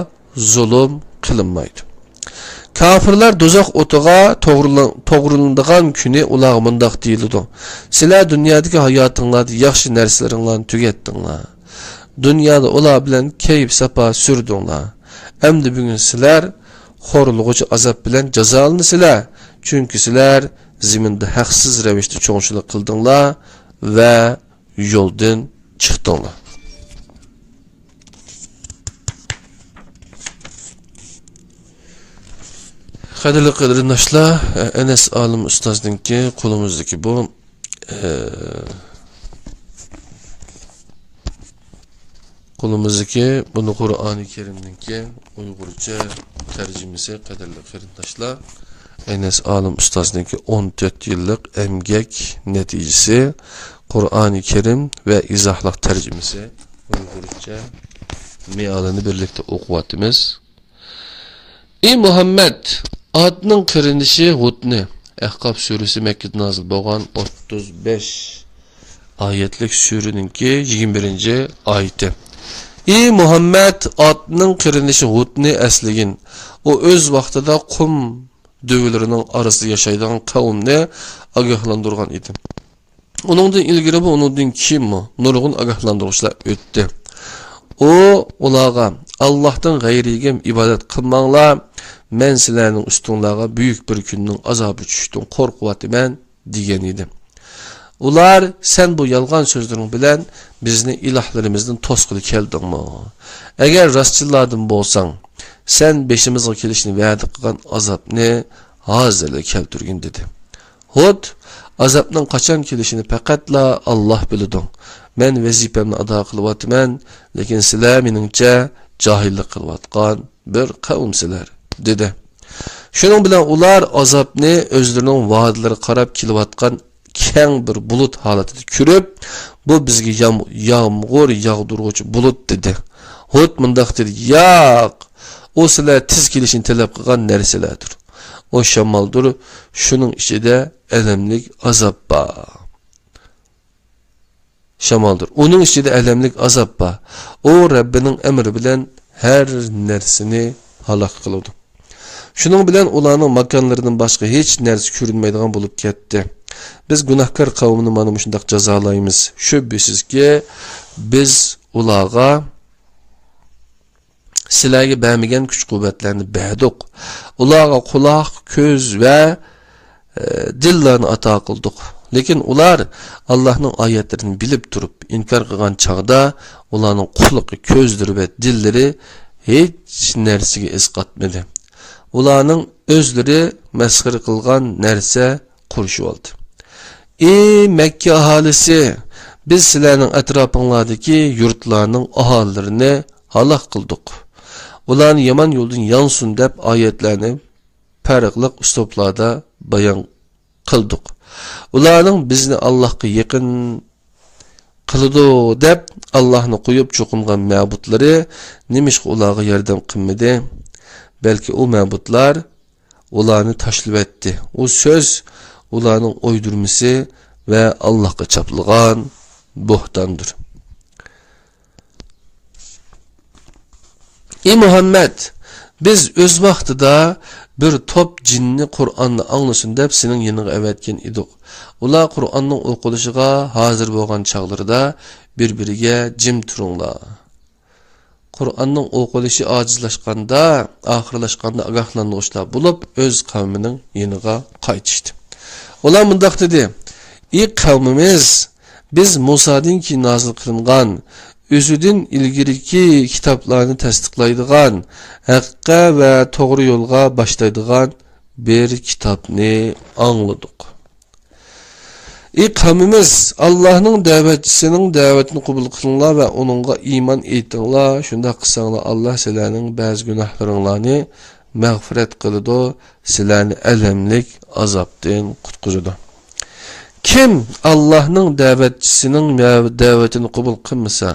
زۇلۇم قىلىنمايدۇ. كاپىرلار دوزاخ ئوتىغا توغرىلىن-، توغرىلىنىدىغان كۈنى ئۇلارغا مۇنداق دېيىلىدۇ: سىلەر دۇنيادىكى ھاياتىڭلاردا ياخشى نەرسىلىرىڭلارنى تۈگەتتىڭلار. دۇنيادا ئۇلار بىلەن كەيپ-ساپا سۈردۈڭلار. ئەمدى بۈگۈن سىلەر خورلىغۇچى ئازاب بىلەن جازالىنىسىلەر، چۈنكى سىلەر زېمىندا ھەقسىز رەۋىشتە چوڭچىلىق قىلدىڭلار ۋە يولدىن چىقتىڭلار. قەدىرلىك قېرىنداشلار، ئەنەس ئالىم ئۇستازنىڭكى قولىمىزدىكى بۇ، ئە، قولىمىزدىكى بۇنى قۇرئانى كەرىمنىڭكى ئۇيغۇرچە تەرجىمىسى، قەدىرلىك قېرىنداشلار. ئەنەس ئالىم ئۇستازنىڭكى ئون تۆت يىللىق ئەمگەك نەتىجىسى، قۇرئانى كەرىم ۋە ئىزاھلىق تەرجىمىسى ئۇيغۇرچە مېئالىنى بىرلىكتە ئوقۇۋاتىمىز. ئى مۇھەممەد، ئادنىڭ قېرىندىشى ھۇدنى، ئەھقاپ سۈرىسى مەككىدە نازىل بولغان ئوتتۇز بەش ئايەتلىك سۈرىنىڭكى يىگىرمە بىرىنچى ئايىتى. ئى مۇھەممەد، ئادنىڭ قېرىندىشى ھۇدنى ئەسلىگىن. ئۇ ئۆز ۋاقتىدا قۇم دۆۋىلىرىنىڭ ئارىسىدا ياشايدىغان قەۋمنى ئاگاھلاندۇرغان ئىدى. ئۇنىڭدىن ئىلگىرىمۇ، ئۇنىڭدىن كېيىنمۇ نۇرغۇن ئاگاھلاندۇرغۇچىلار ئۆتتى. ئۇ ئۇلارغا، «ئاللاھتىن غەيرىگە ئىبادەت قىلماڭلار، مەن سىلەرنىڭ ئۈستۈڭلارغا بۈيۈك بىر كۈننىڭ ئازابى چۈشۈشتىن قورقۇۋاتىمەن» دېگەن ئىدى. ئۇلار، «سەن بۇ يالغان سۆزلىرىڭ بىلەن بىزنى ئىلاھلىرىمىزدىن توسقىلى كەلدىڭمۇ؟ ئەگەر راستچىللاردىن بولساڭ، سەن بېشىمىزغا كېلىشنى ۋەدە قىلغان ئازابنى ھازىرلا كەلتۈرگىن» دېدى. ھۇد، «ئازابنىڭ قاچان كېلىشىنى پەقەتلا ئاللاھ بىلىدۇ. مەن ۋەزىپەمنى ئادا قىلىۋاتىمەن، لېكىن سىلەر، مېنىڭچە، جاھىللىق قىلىۋاتقان بىر قەۋمسىلەر» دېدى. شۇنىڭ بىلەن ئۇلار ئازابنى ئۆزلىرىنىڭ ۋادىلىرىغا قاراپ كېلىۋاتقان كەڭ بىر بۇلۇت ھالىتىدە كۆرۈپ، «بۇ بىزگە يام-، يامغۇر ياغدۇرغۇچى بۇلۇت» دېدى. ھۇد مۇنداق دېدى، «ياق، ئۇ سىلەر تېز كېلىشىنى تەلەپ قىلغان نەرسىلەردۇر. ئۇ شامالدۇر، شۇنىڭ ئىچىدە ئەلەملىك ئازاب بار. شامالدۇر، ئۇنىڭ ئىچىدە ئەلەملىك ئازاب بار. ئۇ رەببىنىڭ ئەمرى بىلەن ھەر نەرسىنى ھالاك قىلىدۇ.» شۇنىڭ بىلەن ئۇلارنىڭ ماكانلىرىدىن باشقا ھېچ نەرسە كۆرۈنمەيدىغان بولۇپ كەتتى. بىز گۇناھكار قەۋمنى مانا مۇشۇنداق جازالايمىز. شۈبھىسىزكى، بىز ئۇلارغا سىلەرگە بەرمىگەن كۈچ-قۇۋۋەتلەرنى بەردۇق. ئۇلارغا قۇلاق، كۆز ۋە، ئە، دىللارنى ئاتا قىلدۇق. لېكىن ئۇلار ئاللاھنىڭ ئايەتلىرىنى بىلىپ تۇرۇپ ئىنكار قىلغان چاغدا، ئۇلارنىڭ قۇلىقى، كۆزلىرى ۋە دىللىرى ھېچ نەرسىگە ئەسقاتمىدى. ئۇلارنىڭ ئۆزلىرى مەسخىرە قىلغان نەرسە قورشىۋالدى. ئى مەككە ئاھالىسى! بىز سىلەرنىڭ ئەتراپىڭلاردىكى يۇرتلارنىڭ ئاھالىلىرىنى ھالاك قىلدۇق. ئۇلارنى يامان يولدىن يانسۇن دەپ ئايەتلەرنى پەرقلىق ئۇسلۇبلاردا بايان قىلدۇق. ئۇلارنىڭ بىزنى ئاللاھقا يېقىن قىلىدۇ دەپ ئاللاھنى قويۇپ چوقۇنغان مەبۇدلىرى نېمىشقا ئۇلارغا ياردەم قىلمىدى؟ بەلكى ئۇ مەبۇدلار ئۇلارنى تاشلىۋەتتى. ئۇ سۆز ئۇلارنىڭ ئويدۇرمىسى ۋە ئاللاھقا چاپلىغان بوھتاندۇر. ئى مۇھەممەد! بىز ئۆز ۋاقتىدا بىر توپ جىننى قۇرئاننى ئاڭلىسۇن دەپ سېنىڭ يېنىڭغا ئەۋەتكەن ئىدۇق. ئۇلار قۇرئاننىڭ ئوقۇلۇشىغا ھازىر بولغان چاغلىرىدا بىر-بىرىگە، «جىم تۇرۇڭلار.» قۇرئاننىڭ ئوقۇلۇشى ئاجىزلاشقاندا، ئاخىرلاشقاندا ئاگاھلاندۇرغۇچىلار بولۇپ، ئۆز قەۋمىنىڭ يېنىغا قايتىشتى. ئۇلار مۇنداق دېدى، ئى قەۋمىمىز، بىز مۇسادىن كېيىن نازىل قىلىنغان، ئۆزىدىن ئىلگىرىكى كىتابلارنى تەستىقلايدىغان، ھەققە ۋە توغرا يولغا باشلايدىغان بىر كىتابنى ئاڭلىدۇق. ئى قەۋمىمىز، ئاللاھنىڭ دەۋەتچىسىنىڭ دەۋىتىنى قوبۇل قىلىڭلار ۋە ئۇنىڭغا ئىمان ئېيتىڭلار. شۇنداق قىلساڭلار، ئاللاھ سىلەرنىڭ بەزى گۇناھلىرىڭلارنى مەغپىرەت قىلىدۇ، سىلەرنى ئەلەملىك ئازابتىن قۇتقۇزىدۇ. كىم ئاللاھنىڭ دەۋەتچىسىنىڭ دەۋ-، دەۋىتىنى قوبۇل قىلمىسا،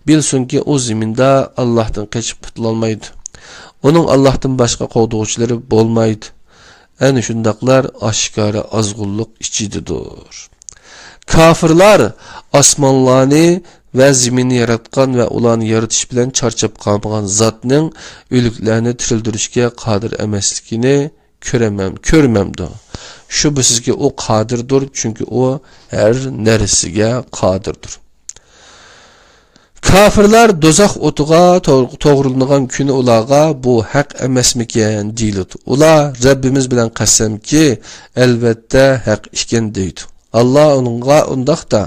بىلسۇنكى، ئۇ زېمىندا ئاللاھتىن قېچىپ قۇتۇلالمايدۇ. ئۇنىڭ ئاللاھتىن باشقا قوغدىغۇچىلىرى بولمايدۇ. ئەنە شۇنداقلار ئاشكارا ئازغۇنلۇق ئىچىدىدۇر. كاپىرلار ئاسمانلارنى ۋە زېمىننى ياراتقان ۋە ئۇلارنى يارىتىش بىلەن چارچاپ قالمىغان زاتنىڭ ئۆلۈكلەرنى تىرىلدۈرۈشكە قادىر ئەمەسلىكىنى كۆرەمەم-، كۆرمەمدۇ؟ شۈبھىسىزكى، ئۇ قادىردۇر، چۈنكى ئۇ ھەر نەرسىگە قادىردۇر. كاپىرلار دوزاخ ئوتىغا تو-، توغرىلىنىدىغان كۈنى ئۇلارغا، «بۇ ھەق ئەمەسمىكەن؟» دېيىلىدۇ. ئۇلار، «رەببىمىز بىلەن قەسەمكى، ئەلۋەتتە ھەق ئىكەن» دەيدۇ. ئاللا ئۇنىڭغا، «ئۇنداقتا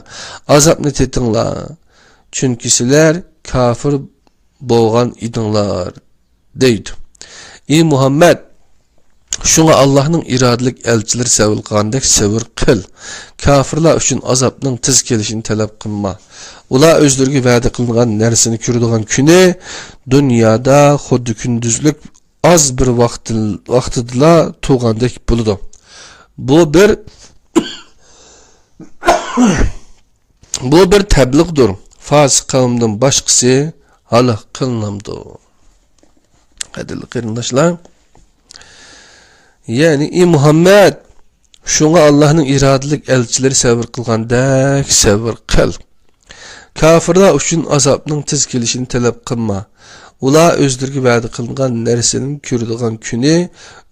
ئازابنى تېتىڭلار، چۈنكى سىلەر كاپىر بولغان ئىدىڭلار» دەيدۇ. ئى مۇھەممەد! شۇڭا ئاللاھنىڭ ئىرادىلىك ئەلچىلىرى سەۋر قىلغاندەك سەۋر قىل. كاپىرلار ئۈچۈن ئازابنىڭ تېز كېلىشىنى تەلەپ قىلما. ئۇلار ئۆزلىرىگە ۋەدە قىلىنغان نەرسىنى كۆرىدىغان كۈنى دۇنيادا خۇددى كۈندۈزلۈك ئاز بىر ۋاقتىل-، ۋاقتىدىلا تۇغاندەك بولىدۇ. بۇ بىر، بۇ بىر تەبلىغدۇر. فاسىق قەۋمدىن باشقىسى ھالاك قىلىنامدۇ؟ قەدىرلىك قېرىنداشلار، يەنى، ئى مۇھەممەد، شۇڭا ئاللاھنىڭ ئىرادىلىك ئەلچىلىرى سەۋر قىلغاندەك سەۋر قىل. كاپىرلار ئۈچۈن ئازابنىڭ تېز كېلىشىنى تەلەپ قىلما. ئۇلار ئۆزلىرىگە ۋەدە قىلىنغان نەرسىنى كۆرىدىغان كۈنى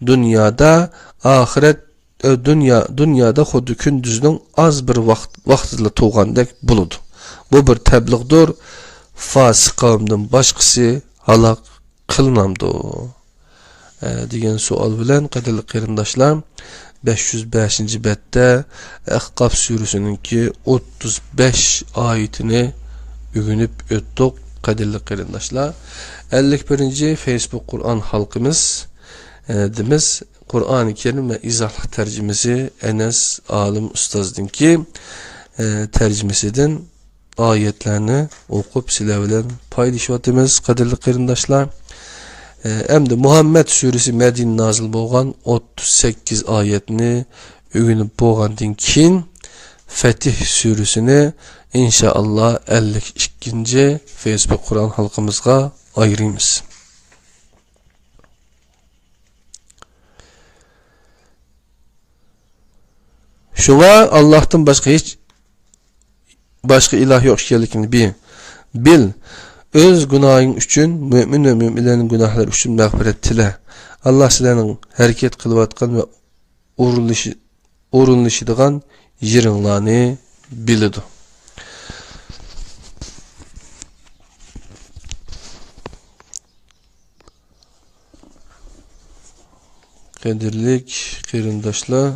دۇنيادا، ئاخىرەت، ئە، دۇنيا، دۇنيادا خۇددى كۈندۈزنىڭ ئاز بىر ۋاقىت، ۋاقتىدىلا تۇغاندەك بولىدۇ. بۇ بىر تەبلىغدۇر. فاسىق قەۋمدىن باشقىسى ھالاك قىلىنامدۇ؟ ئە، دېگەن سوئال بىلەن، قەدىرلىك قېرىنداشلار، بەش يۈز بەشىنچى بەتتە ئەھقاف سۈرىسىنىڭكى ئوتتۇز بەش ئايىتىنى ئۆگىنىپ ئۆتتۇق، قەدىرلىك قېرىنداشلار. ئەللىك بىرىنچى فېيسبۇك قۇرئان ھالقىمىز، ئە، دىمىز، قۇرئانى كەرىم ۋە ئىزاھلىق تەرجىمىسى ئەنەس ئالىم ئۇستازدىنكى، ئە، تەرجىمىسىدىن ئايەتلەرنى ئوقۇپ سىلەر بىلەن پايدىلىشىۋاتىمىز، قەدىرلىك قېرىنداشلار. ئە، ئەمدى مۇھەممەد سۈرىسى مەدىنە نازىل بولغان ئوتتۇز سەككىز ئايەتنى ئۆگىنىپ بولغاندىن كېيىن، فەتىھ سۈرىسىنى ئىنشائاللا ئەللىك ئىككىنچى فېيسبۇك قۇرئان ھالقىمىزغا ئايرىيمىز. شۇڭا ئاللاھتىن باشقا ھېچ، باشقا ئىلاھ يوق ئىكەنلىكىنى بىل. بىل، ئۆز گۇناھىڭ ئۈچۈن، مۆمىن ۋە مۆمىنلەرنىڭ گۇناھلىرى ئۈچۈن مەغپىرەت تىلە. ئاللاھ سىلەرنىڭ ھەرىكەت قىلىۋاتقان ۋە ئورۇنلىشى-، ئورۇنلىشىدىغان يېرىڭلارنى بىلىدۇ. قەدىرلىك قېرىنداشلار،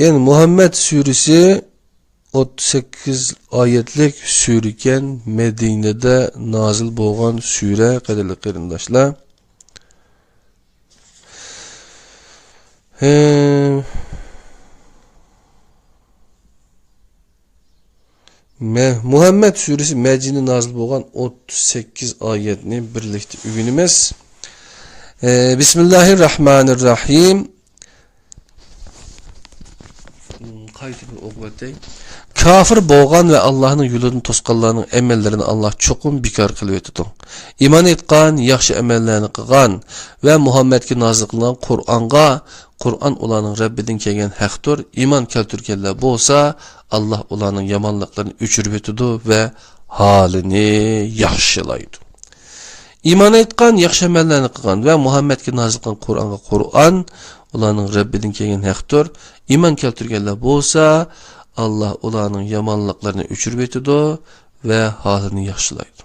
يەنى مۇھەممەد سۈرىسى ئوتتۇز سەككىز ئايەتلىك سۈرىكەن، مەدىنىدە نازىل بولغان سۈرە، قەدىرلىك قېرىنداشلار. ھە. مە-، مۇھەممەد سۈرىسى مەدىنە نازىل بولغان ئوتتۇز سەككىز ئايەتنى بىرلىكتە ئۆگىنىمىز. ئە، بىسمىللاھىر راھمانىر راھىم. قايتا بىر ئوقۇۋەتەي. كاپىر بولغان ۋە ئاللاھنىڭ يولىدىن توسقانلارنىڭ ئەمەللىرىنى ئاللاھ چوقۇم بىكار قىلىۋېتىدۇ. ئىمان ئېيتقان، ياخشى ئەمەللەرنى قىلغان ۋە مۇھەممەدكە نازىل قىلىنغان قۇرئانغا، قۇرئان ئۇلارنىڭ رەببىدىن كەلگەن ھەقتۇر، ئىمان كەلتۈرگەنلەر بولسا، ئاللاھ ئۇلارنىڭ يامانلىقلىرىنى ئۆچۈرۈۋېتىدۇ ۋە ھالىنى ياخشىلايدۇ. ئىمان ئېيتقان، ياخشى ئەمەللەرنى قىلغان ۋە مۇھەممەدكە نازىل قىلغان قۇرئانغا، قۇرئان ئۇلارنىڭ رەببىدىن كەلگەن ھەقتۇر، ئىمان كەلتۈرگەنلەر بولسا، ئاللاھ ئۇلارنىڭ يامانلىقلىرىنى ئۆچۈرۈۋېتىدۇ ۋە ھالىنى ياخشىلايدۇ.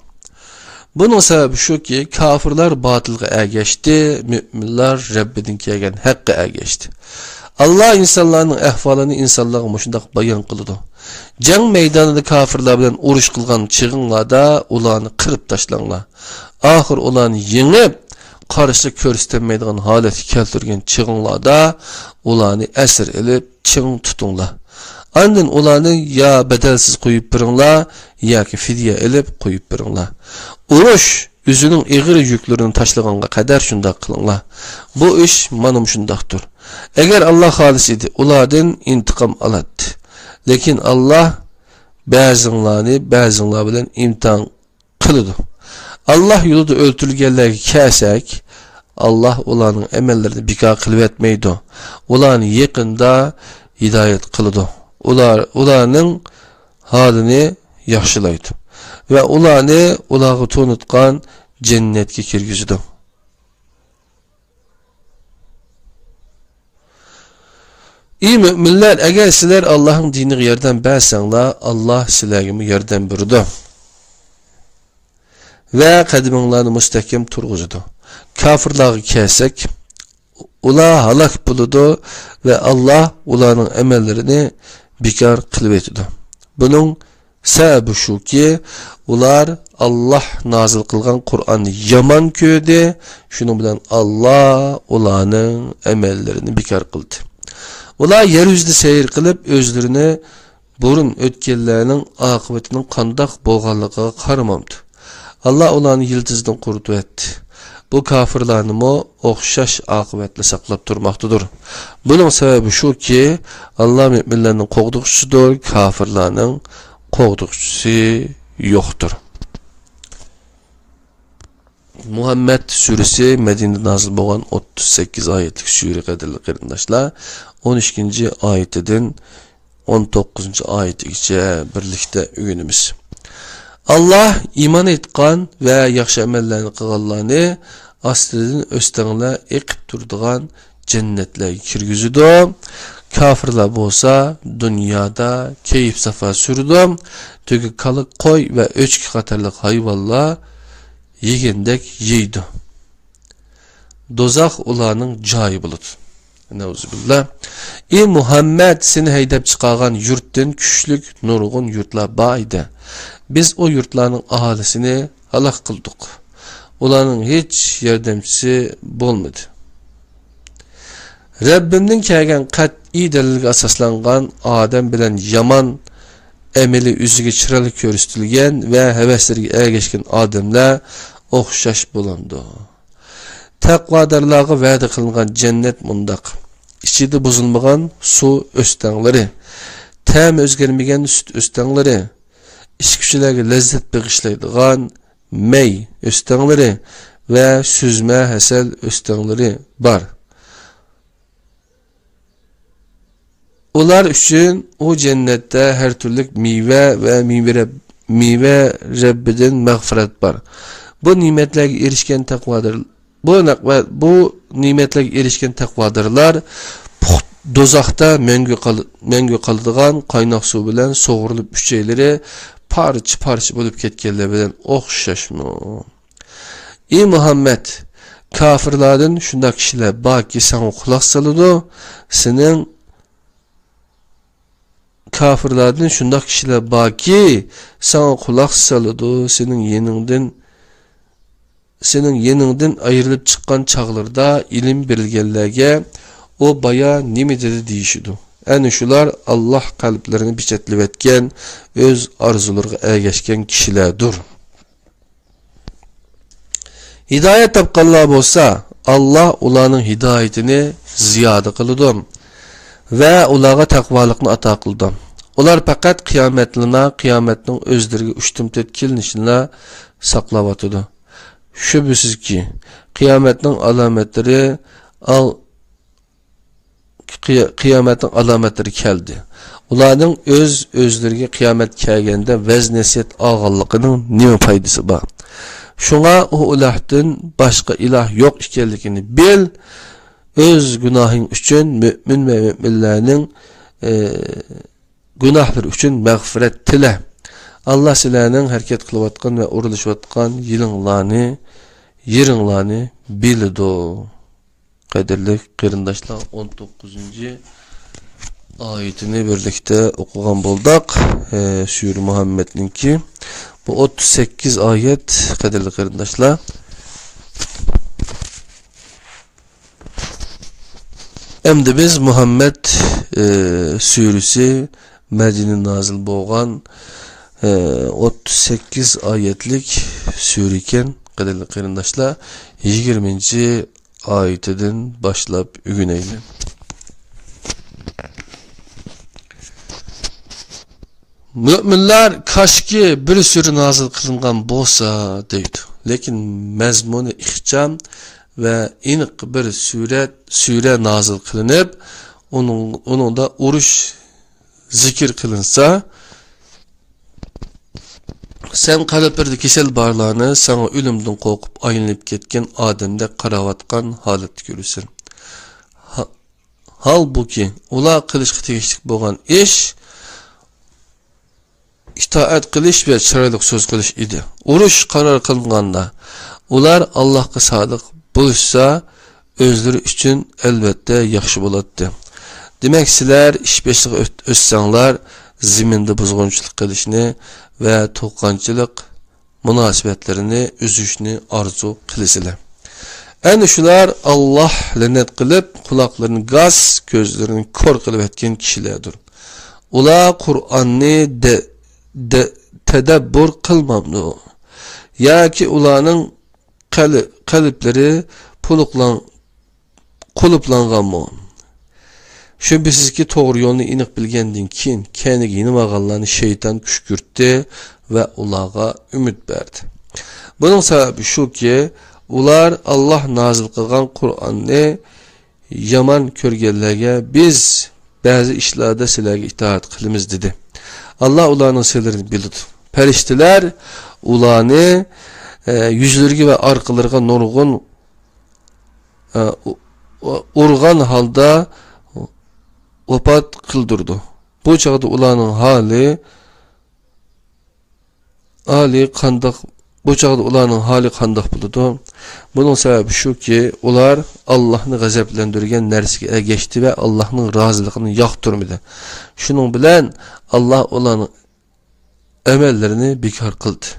بۇنىڭ سەۋەبى شۇكى، كاپىرلار باتىلغا ئەگەشتى، مۆمىنلار رەببىدىن كەلگەن ھەققە ئەگەشتى. ئاللاھ ئىنسانلارنىڭ ئەھۋالىنى ئىنسانلارغا مۇشۇنداق بايان قىلىدۇ: جەڭ مەيدانىدا كاپىرلار بىلەن ئۇرۇش قىلغان چېغىڭلاردا ئۇلارنى قىرىپ تاشلاڭلار. ئاخىر ئۇلارنى يېڭىپ، قارشىلىق كۆرسىتەلمەيدىغان ھالەتكە كەلتۈرگەن چېغىڭلاردا ئۇلارنى ئەسىر ئېلىپ، چىڭ تۇتۇڭلار. ئاندىن ئۇلارنى يا بەدەلسىز قويۇپ بېرىڭلار، ياكى فىدىيە ئېلىپ قويۇپ بېرىڭلار. ئۇرۇش ئۆزىنىڭ ئېغىر يۈكلىرىنى تاشلىغانغا قەدەر شۇنداق قىلىڭلار. بۇ ئىش مانا مۇشۇنداقتۇر. ئەگەر ئاللاھ خالىسا ئىدى، ئۇلاردىن ئىنتىقام ئالاتتى. لېكىن ئاللاھ بەزىڭلارنى بەزىڭلار بىلەن ئىمتىھان قىلىدۇ. ئاللاھ يولىدا ئۆلتۈرۈلگەنلەرگە كەلسەك، ئاللاھ ئۇلارنىڭ ئەمەللىرىنى بىكار قىلىۋەتمەيدۇ. ئۇلارنى يېقىندا ھىدايەت قىلىدۇ. ئۇلار، ئۇلارنىڭ ھالىنى ياخشىلايدۇ. ۋە ئۇلارنى ئۇلارغا تونۇتقان جەننەتكە كىرگۈزىدۇ. ئى مۆمىنلەر، ئەگەر سىلەر ئاللاھنىڭ دىنىغا ياردەم بەرسەڭلار، ئاللاھ سىلەرگىمۇ ياردەم بېرىدۇ ۋە قەدىمىڭلارنى مۇستەھكەم تۇرغۇزىدۇ. كاپىرلارغا كەلسەك، ئۇلار ھالاك بولىدۇ ۋە ئاللاھ ئۇلارنىڭ ئەمەللىرىنى بىكار قىلىۋېتىدۇ. بۇنىڭ سەۋەبى شۇكى، ئۇلار ئاللاھ نازىل قىلغان قۇرئاننى يامان كۆردى، شۇنىڭ بىلەن ئاللاھ ئۇلارنىڭ ئەمەللىرىنى بىكار قىلدى. ئۇلار يەر يۈزىدە سەير قىلىپ، ئۆزلىرىنى بۇرۇن ئۆتكەنلەرنىڭ ئاقىۋىتىنىڭ قانداق بولغانلىقىغا قارىمامدۇ؟ ئاللاھ ئۇلارنى يىلتىزىدىن قۇرۇتۇۋەتتى. بۇ كاپىرلارنىمۇ ئوخشاش ئاقىۋەتلا ساقلاپ تۇرماقتىدۇر. بۇنىڭ سەۋەبى شۇكى، ئاللاھ مۆمىنلەرنىڭ قوغدىغۇچىسىدۇر، كاپىرلارنىڭ قوغدىغۇچىسى يوقتۇر. مۇھەممەد سۈرىسى مەدىنىدە نازىل بولغان ئوتتۇز سەككىز ئايەتلىك سۈرە، قەدىرلىك قېرىنداشلار. ئون ئىككىنچى ئايىتىدىن ئون توققۇزىنچى ئايىتىگىچە بىرلىكتە ئۆگىنىمىز. ئاللاھ ئىمان ئېيتقان ۋە ياخشى ئەمەللەرنى قىلغانلارنى ئاستىدىن ئۆستەڭلەر ئېقىپ تۇرىدىغان جەننەتلەرگە كىرگۈزىدۇ. كاپىرلار بولسا دۇنيادا كەيپ-ساپا سۈرىدۇ. تۆگە، كالا، قوي ۋە ئۆچكە قاتارلىق ھايۋانلار يېگەندەك يەيدۇ. دوزاخ ئۇلارنىڭ جايى بولىدۇ. نەئۇزۇبىللا. ئى مۇھەممەد، سېنى ھەيدەپ چىقارغان يۇرتتىن كۈچلۈك نۇرغۇن يۇرتلار بار ئىدى. بىز ئۇ يۇرتلارنىڭ ئاھالىسىنى ھالاك قىلدۇق. ئۇلارنىڭ ھېچ ياردەمچىسى بولمىدى. رەببىمدىن كەلگەن قەتئىي دەلىلگە ئاساسلانغان ئادەم بىلەن يامان ئەمىلى ئۆزىگە چىرايلىق كۆرسىتىلگەن ۋە ھەۋەسلىرىگە ئەگەشكەن ئادەملەر ئوخشاش بولامدۇ؟ تەقۋادارلارغا ۋەدە قىلىنغان جەننەت مۇنداق: ئىچىدە بۇزۇلمىغان سۇ ئۆستەڭلىرى، تەمى ئۆزگەرمىگەن سۈت ئۆستەڭلىرى، ئىچكۈچىلەرگە لەززەت بېغىشلايدىغان مەي ئۆستەڭلىرى ۋە سۈزمە ھەسەل ئۆستەڭلىرى بار. ئۇلار ئۈچۈن ئۇ جەننەتتە ھەر تۈرلۈك مېۋە ۋە مېۋە رەب-، مېۋە رەببىدىن مەغپىرەت بار. بۇ نېمەتلەرگە ئېرىشكەن تەقۋادار، بۇ نەق-، ۋە بۇ نېمەتلەرگە ئېرىشكەن تەقۋادارلار پۇخ-، دوزاختا مەڭگۈ قال-، مەڭگۈ قالىدىغان قايناق سۇ بىلەن سۇغۇرۇلۇپ، ئۈچەيلىرى پارچە-پارچە بولۇپ كەتكەنلەر بىلەن ئوخشاشمۇ؟ ئى مۇھەممەد، كاپىرلاردىن شۇنداق كىشىلەر باركى، ساڭا قۇلاق سالىدۇ، سېنىڭ، كاپىرلاردىن شۇنداق كىشىلەر باركى، ساڭا قۇلاق سالىدۇ، سېنىڭ يېنىڭدىن، سېنىڭ يېنىڭدىن ئايرىلىپ چىققان چاغلىرىدا ئىلىم بېرىلگەنلەرگە ئۇ بايا نېمە دېدى دېيىشىدۇ. ئەنە شۇلار ئاللاھ قەلبلىرىنى پېچەتلىۋەتكەن، ئۆز ئارزۇلىرىغا ئەگەشكەن كىشىلەردۇر. ھىدايەت تاپقانلار بولسا، ئاللاھ ئۇلارنىڭ ھىدايىتىنى زىيادە قىلىدۇ ۋە ئۇلارغا تەقۋالىقنى ئاتا قىلىدۇ. ئۇلار پەقەت قىيامەتلىنا، قىيامەتنىڭ ئۆزلىرىگە ئۇشتۇمتۇت كېلىنىشىنىلا ساقلاۋاتىدۇ. شۈبھىسىزكى، قىيامەتنىڭ ئالامەتلىرى ئال-، قىيا-، قىيامەتنىڭ ئالامەتلىرى كەلدى. ئۇلارنىڭ ئۆز-ئۆزلىرىگە قىيامەت كەلگەندە ۋەز-نەسىھەت ئالغانلىقىنىڭ نېمە پايدىسى بار؟ شۇڭا ئۇ ئىلاھتىن باشقا ئىلاھ يوق ئىكەنلىكىنى بىل. ئۆز گۇناھىڭ ئۈچۈن مۆمىن ۋە مۆمىنلەرنىڭ، ئى، گۇناھلىرى ئۈچۈن مەغپىرەت تىلە. ئاللاھ سىلەرنىڭ ھەرىكەت قىلىۋاتقان ۋە ئورۇنلىشىۋاتقان يېرىڭلارنى، يېرىڭلارنى بىلىدۇ. قەدىرلىك قېرىنداشلار، ئون توققۇزىنچى ئايىتىنى بىرلىكتە ئوقۇغان بولدۇق. ئە، سۈرە مۇھەممەدنىڭكى. بۇ ئوتتۇز سەككىز ئايەت، قەدىرلىك قېرىنداشلار. ئەمدى بىز مۇھەممەد، ئە، سۈرىسى مەدىنە نازىل بولغان، ئە، ئوتتۇز سەككىز ئايەتلىك سۈرە ئىكەن، قەدىرلىك قېرىنداشلار. يىگىرمىنچى ئايىتىدىن باشلاپ ئۆگىنەيلى. مۆمىنلار، كاشكى بىر سۈرە نازىل قىلىنغان بولسا دەيدۇ. لېكىن مەزمۇنى ئىخچام ۋە ئېنىق بىر سۈرە، سۈرە نازىل قىلىنىپ، ئۇنىڭ، ئۇنىڭدا ئۇرۇش زىكىر قىلىنسا، سەن قەلبلىرىدە كېسەل بارلارنى ساڭا ئۆلۈمدىن قورقۇپ ئايلىنىپ كەتكەن ئادەمدەك قاراۋاتقان ھالەتتە كۆرىسەن. ھا-، ھالبۇكى، ئۇلار قىلىشقا تېگىشلىك بولغان ئىش ئىتائەت قىلىش ۋە چىرايلىق سۆز قىلىش ئىدى. ئۇرۇش قارار قىلىنغاندا، ئۇلار ئاللاھقا سادىق بولۇشسا، ئۆزلىرى ئۈچۈن ئەلۋەتتە ياخشى بولاتتى. دېمەك، سىلەر ئىش بېشىغا ئۆت-، ئۆتسەڭلار، زېمىندا بۇزغۇنچىلىق قىلىشنى ۋە توققانچىلىق مۇناسىۋەتلىرىنى ئۈزۈشنى ئارزۇ قىلىسىلەر. ئەنە شۇلار ئاللاھ لەنەت قىلىپ، قۇلاقلىرىنى گاس، كۆزلىرىنى كور قىلىۋەتكەن كىشىلەردۇر. ئۇلار قۇرئاننى دە-، دە-، تەدەببۇر قىلمامدۇ؟ ياكى ئۇلارنىڭ قەل-، قەلبلىرى پۇلۇقلان-، قۇلۇپلانغانمۇ؟ شۈبھىسىزكى، توغرا يولنى ئېنىق بىلگەندىن كېيىن، كەينىگە يېنىۋالغانلارنى شەيتان كۈشكۈرتتى ۋە ئۇلارغا ئۈمىد بەردى. بۇنىڭ سەۋەبى شۇكى، ئۇلار ئاللاھ نازىل قىلغان قۇرئاننى يامان كۆرگەنلەرگە، بىز بەزى ئىشلاردا سىلەرگە ئىتائەت قىلىمىز، دېدى. ئاللاھ ئۇلارنىڭ سىرلىرىنى بىلىدۇ. پەرىشتىلەر ئۇلارنى، ئە، يۈزلىرىگە ۋە ئارقىلىرىغا نۇرغۇن، ئە، ئۇ-، ئۇ-، ئۇرغان ھالدا ۋاپات قىلدۇرىدۇ. بۇ چاغدا ئۇلارنىڭ ھالى، ھالى قانداق، بۇ چاغدا ئۇلارنىڭ ھالى قانداق بولىدۇ؟ بۇنىڭ سەۋەبى شۇكى، ئۇلار ئاللاھنى غەزەپلەندۈرگەن نەرسىگە ئەگەشتى ۋە ئاللاھنىڭ رازىلىقىنى ياقتۇرمىدى. شۇنىڭ بىلەن ئاللاھ ئۇلارنىڭ ئەمەللىرىنى بىكار قىلدى.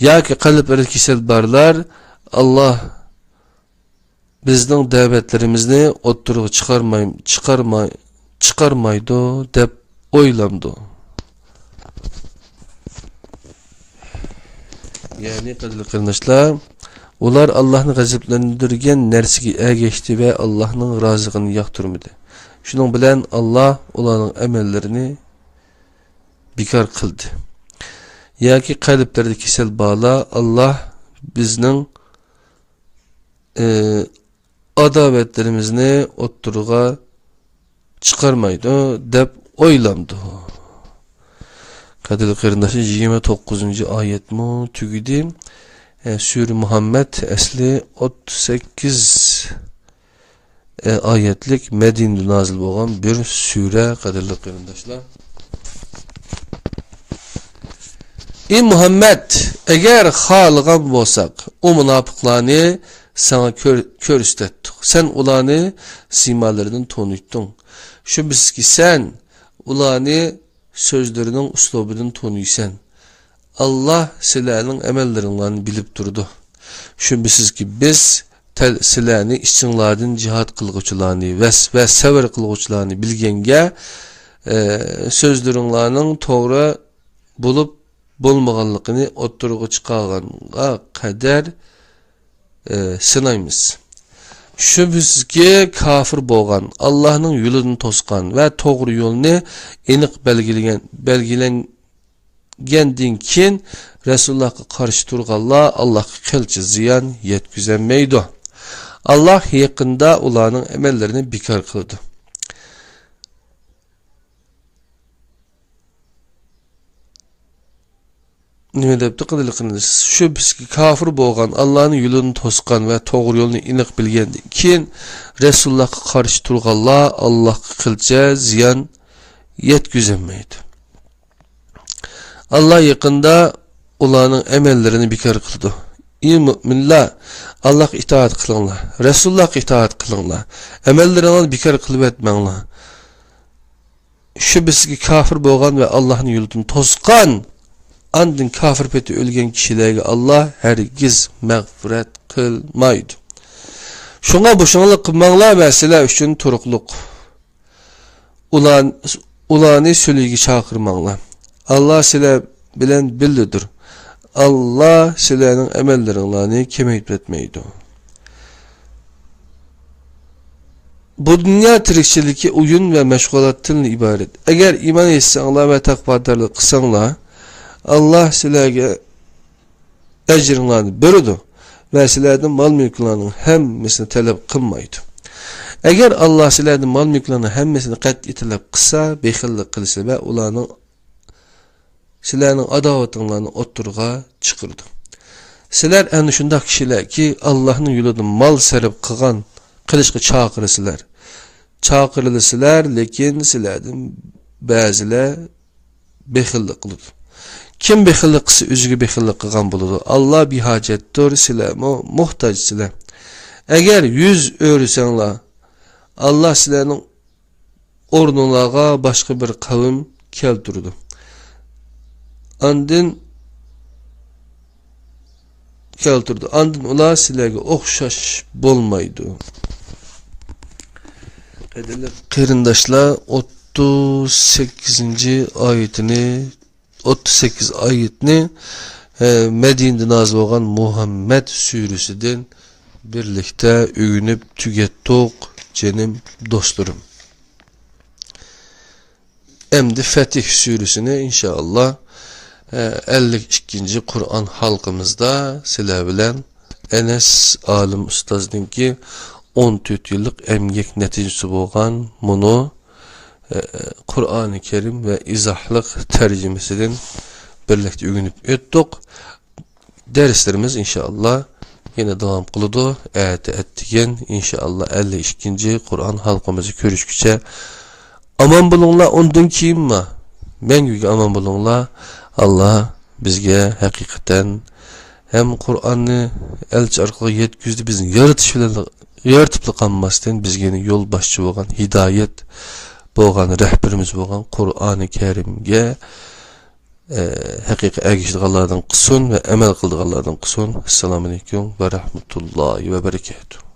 ياكى قەلبلىرىدە كېسەل بارلار، ئاللاھ بىزنىڭ دەۋەتلىرىمىزنى ئوتتۇرىغا چىقارماي-، چىقارماي-، چىقارمايدۇ دەپ ئويلامدۇ؟ يەنى، قەدىرلىك قېرىنداشلار، ئۇلار ئاللاھنى غەزەپلەندۈرگەن نەرسىگە ئەگەشتى ۋە ئاللاھنىڭ رازىلىقىنى ياقتۇرمىدى. شۇنىڭ بىلەن ئاللاھ ئۇلارنىڭ ئەمەللىرىنى بىكار قىلدى. ياكى قەلبلىرىدە كېسەل بارلار، ئاللاھ بىزنىڭ، ئى، ئاداۋەتلىرىمىزنى ئوتتۇرىغا چىقارمايدۇ دەپ ئويلامدۇ؟ قەدىرلىك قېرىنداشلار، يىگىرمە توققۇزىنچى ئايەتمۇ تۈگىدى. ئە، سۈرە مۇھەممەد ئەسلى ئوتتۇز سەككىز، ئە، ئايەتلىك مەدىنىدە نازىل بولغان بىر سۈرە، قەدىرلىك قېرىنداشلار. ئى مۇھەممەد، ئەگەر خالىغان بولساق، ئۇ مۇناپىقلارنى ساڭا كۆر-، كۆرسىتەتتۇق. سەن ئۇلارنى سىيمالىرىدىن تونۇيتتۇڭ. شۈبھىسىزكى، سەن ئۇلارنى سۆزلىرىنىڭ ئۇسلۇبىدىن تونۇيسەن. ئاللاھ سىلەرنىڭ ئەمەللىرىڭلارنى بىلىپ تۇرىدۇ. شۈبھىسىزكى، بىز تەل-، سىلەرنى ئىچىڭلاردىن جىھاد قىلغۇچىلارنى ۋە، ۋە سەۋر قىلغۇچىلارنى بىلگەنگە، ئە، سۆزلىرىڭلارنىڭ توغرا بولۇپ بولمىغانلىقىنى ئوتتۇرىغا چىقارغانغا قەدەر، ئە، سىنايمىز. شۈبھىسىزكى، كاپىر بولغان، ئاللاھنىڭ يولىدىن توسقان ۋە توغرا يولنى ئېنىق بەلگىلىگەن، بەلگىلەنگەندىن كېيىن رەسۇلۇللاھقا قارشى تۇرغانلار ئاللاھقا قىلچە زىيان يەتكۈزەلمەيدۇ. ئاللاھ يېقىندا ئۇلارنىڭ ئەمەللىرىنى بىكار قىلىدۇ. نېمە دەپتۇ قىلىلىقىنى؟ شۈبھىسىزكى، كاپىر بولغان، ئاللانىڭ يولىنى توسقان ۋە توغرا يولنى ئېنىق بىلگەندىن كېيىن، رەسۇلۇللاھقا قارشى تۇرغانلار ئاللاھقا قىلچە زىيان يەتكۈزەلمەيدۇ. ئاللا يېقىندا ئۇلارنىڭ ئەمەللىرىنى بىكار قىلىدۇ. ئى مۆمىنلەر، ئاللاھقا ئىتائەت قىلىڭلار، رەسۇلۇللاھقا ئىتائەت قىلىڭلار، ئەمەللىرىڭلارنى بىكار قىلىۋەتمەڭلار. شۈبھىسىزكى، كاپىر بولغان ۋە ئاللاھنىڭ يولىدىن توسقان، ئاندىن كاپىر پېتى ئۆلگەن كىشىلەرگە ئاللا ھەرگىز مەغپىرەت قىلمايدۇ. شۇڭا بوشاڭلىق قىلماڭلار ۋە سىلەر ئۈچۈن تۇرۇقلۇق ئۇلار، ئۇلارنى سۈلھىگە چاقىرماڭلار. ئاللا سىلەر بىلەن بىللىدۇر. ئاللا سىلەرنىڭ ئەمەللىرىڭلارنى كېمەيتىۋەتمەيدۇ. بۇ دۇنيا تىرىكچىلىكى ئويۇن ۋە مەشغۇلاتتىن ئىبارەت. ئەگەر ئىمان ئېيتساڭلار ۋە تەقۋادارلىق قىلساڭلار، ئاللا سىلەرگە ئەجرىڭلارنى بېرىدۇ ۋە سىلەردىن مال-مۈلكىڭلارنىڭ ھەممىسىنى تەلەپ قىلمايدۇ. ئەگەر ئاللا سىلەردىن مال-مۈلكىڭلارنىڭ ھەممىسىنى قەتئىي تەلەپ قىلسا، بېخىللىق قىلىسىلەر ۋە ئۇلارنىڭ سىلەرنىڭ ئاداۋىتىڭلارنى ئوتتۇرىغا چىقىرىدۇ. سىلەر ئەنە شۇنداق كىشىلەركى، ئاللانىڭ يولىدا مال سەرپ قىلغان، قىلىشقا چاقىرىسىلەر. چاقىرىلىسىلەر، لېكىن سىلەردىن بەزىلەر بېخىللىق قىلىدۇ. كىم بېخىللىق قىلسا، ئۆزىگە بېخىللىق قىلغان بولىدۇ. ئاللا بىھاجەتتۇر، سىلەرمۇ موھتاجسىلەر. ئەگەر يۈز ئۆرۈسەڭلار، ئاللا سىلەرنىڭ ئورنۇڭلارغا باشقا بىر قەۋم كەلتۈرىدۇ. ئاندىن كەلتۈرىدۇ. ئاندىن ئۇلار سىلەرگە ئوخشاش بولمايدۇ. قەدىرلىك قېرىنداشلار، ئوتتۇز سەككىزىنچى ئايىتىنى، ئوتتۇز سەككىز ئايەتنى، ئە، مەدىنىدە نازىل بولغان مۇھەممەد سۈرىسىدىن بىرلىكتە ئۆگىنىپ تۈگەتتۇق، جېنىم دوستلىرىم. ئەمدى فەتىھ سۈرىسىنى ئىنشائاللا، ئە، ئەللىك ئىككىنچى قۇرئان ھالقىمىزدا سىلەر بىلەن ئەنەس ئالىم ئۇستازنىڭكى ئون تۆت يىللىق ئەمگەك نەتىجىسى بولغان مۇنۇ، ئە، قۇرئانى كەرىم ۋە ئىزاھلىق تەرجىمىسىدىن بىرلىكتە ئۆگىنىپ ئۆتتۇق. دەرسلىرىمىز ئىنشائاللا يەنە داۋام قىلىدۇ. ئەتە، ئەتىگەن ئىنشائاللا ئەللىك ئىككىنچى قۇرئان ھالقىمىزدا كۆرۈشكىچە ئامان بولۇڭلار. ئۇندىن كېيىنمۇ مەڭگۈگە ئامان بولۇڭلار. ئاللا بىزگە ھەقىقەتەن ھەم قۇرئاننى ئەلچى ئارقىلىق يەتكۈزدى، بىزنى يارىتىش بىلەن، يارىتىپلا قالماستىن، بىزگە يەنە يول باشچى بولغان، ھىدايەت بولغان، رەھبىرىمىز بولغان قۇرئانى كەرىمگە، ئە، ھەقىقىي ئەگىشىدىغانلاردىن قىلسۇن ۋە ئەمەل قىلىدىغانلاردىن قىلسۇن. ئەسسالامۇئەلەيكۇم ۋە رەھمەتۇللاھى ۋە بەرىكاتۇھ.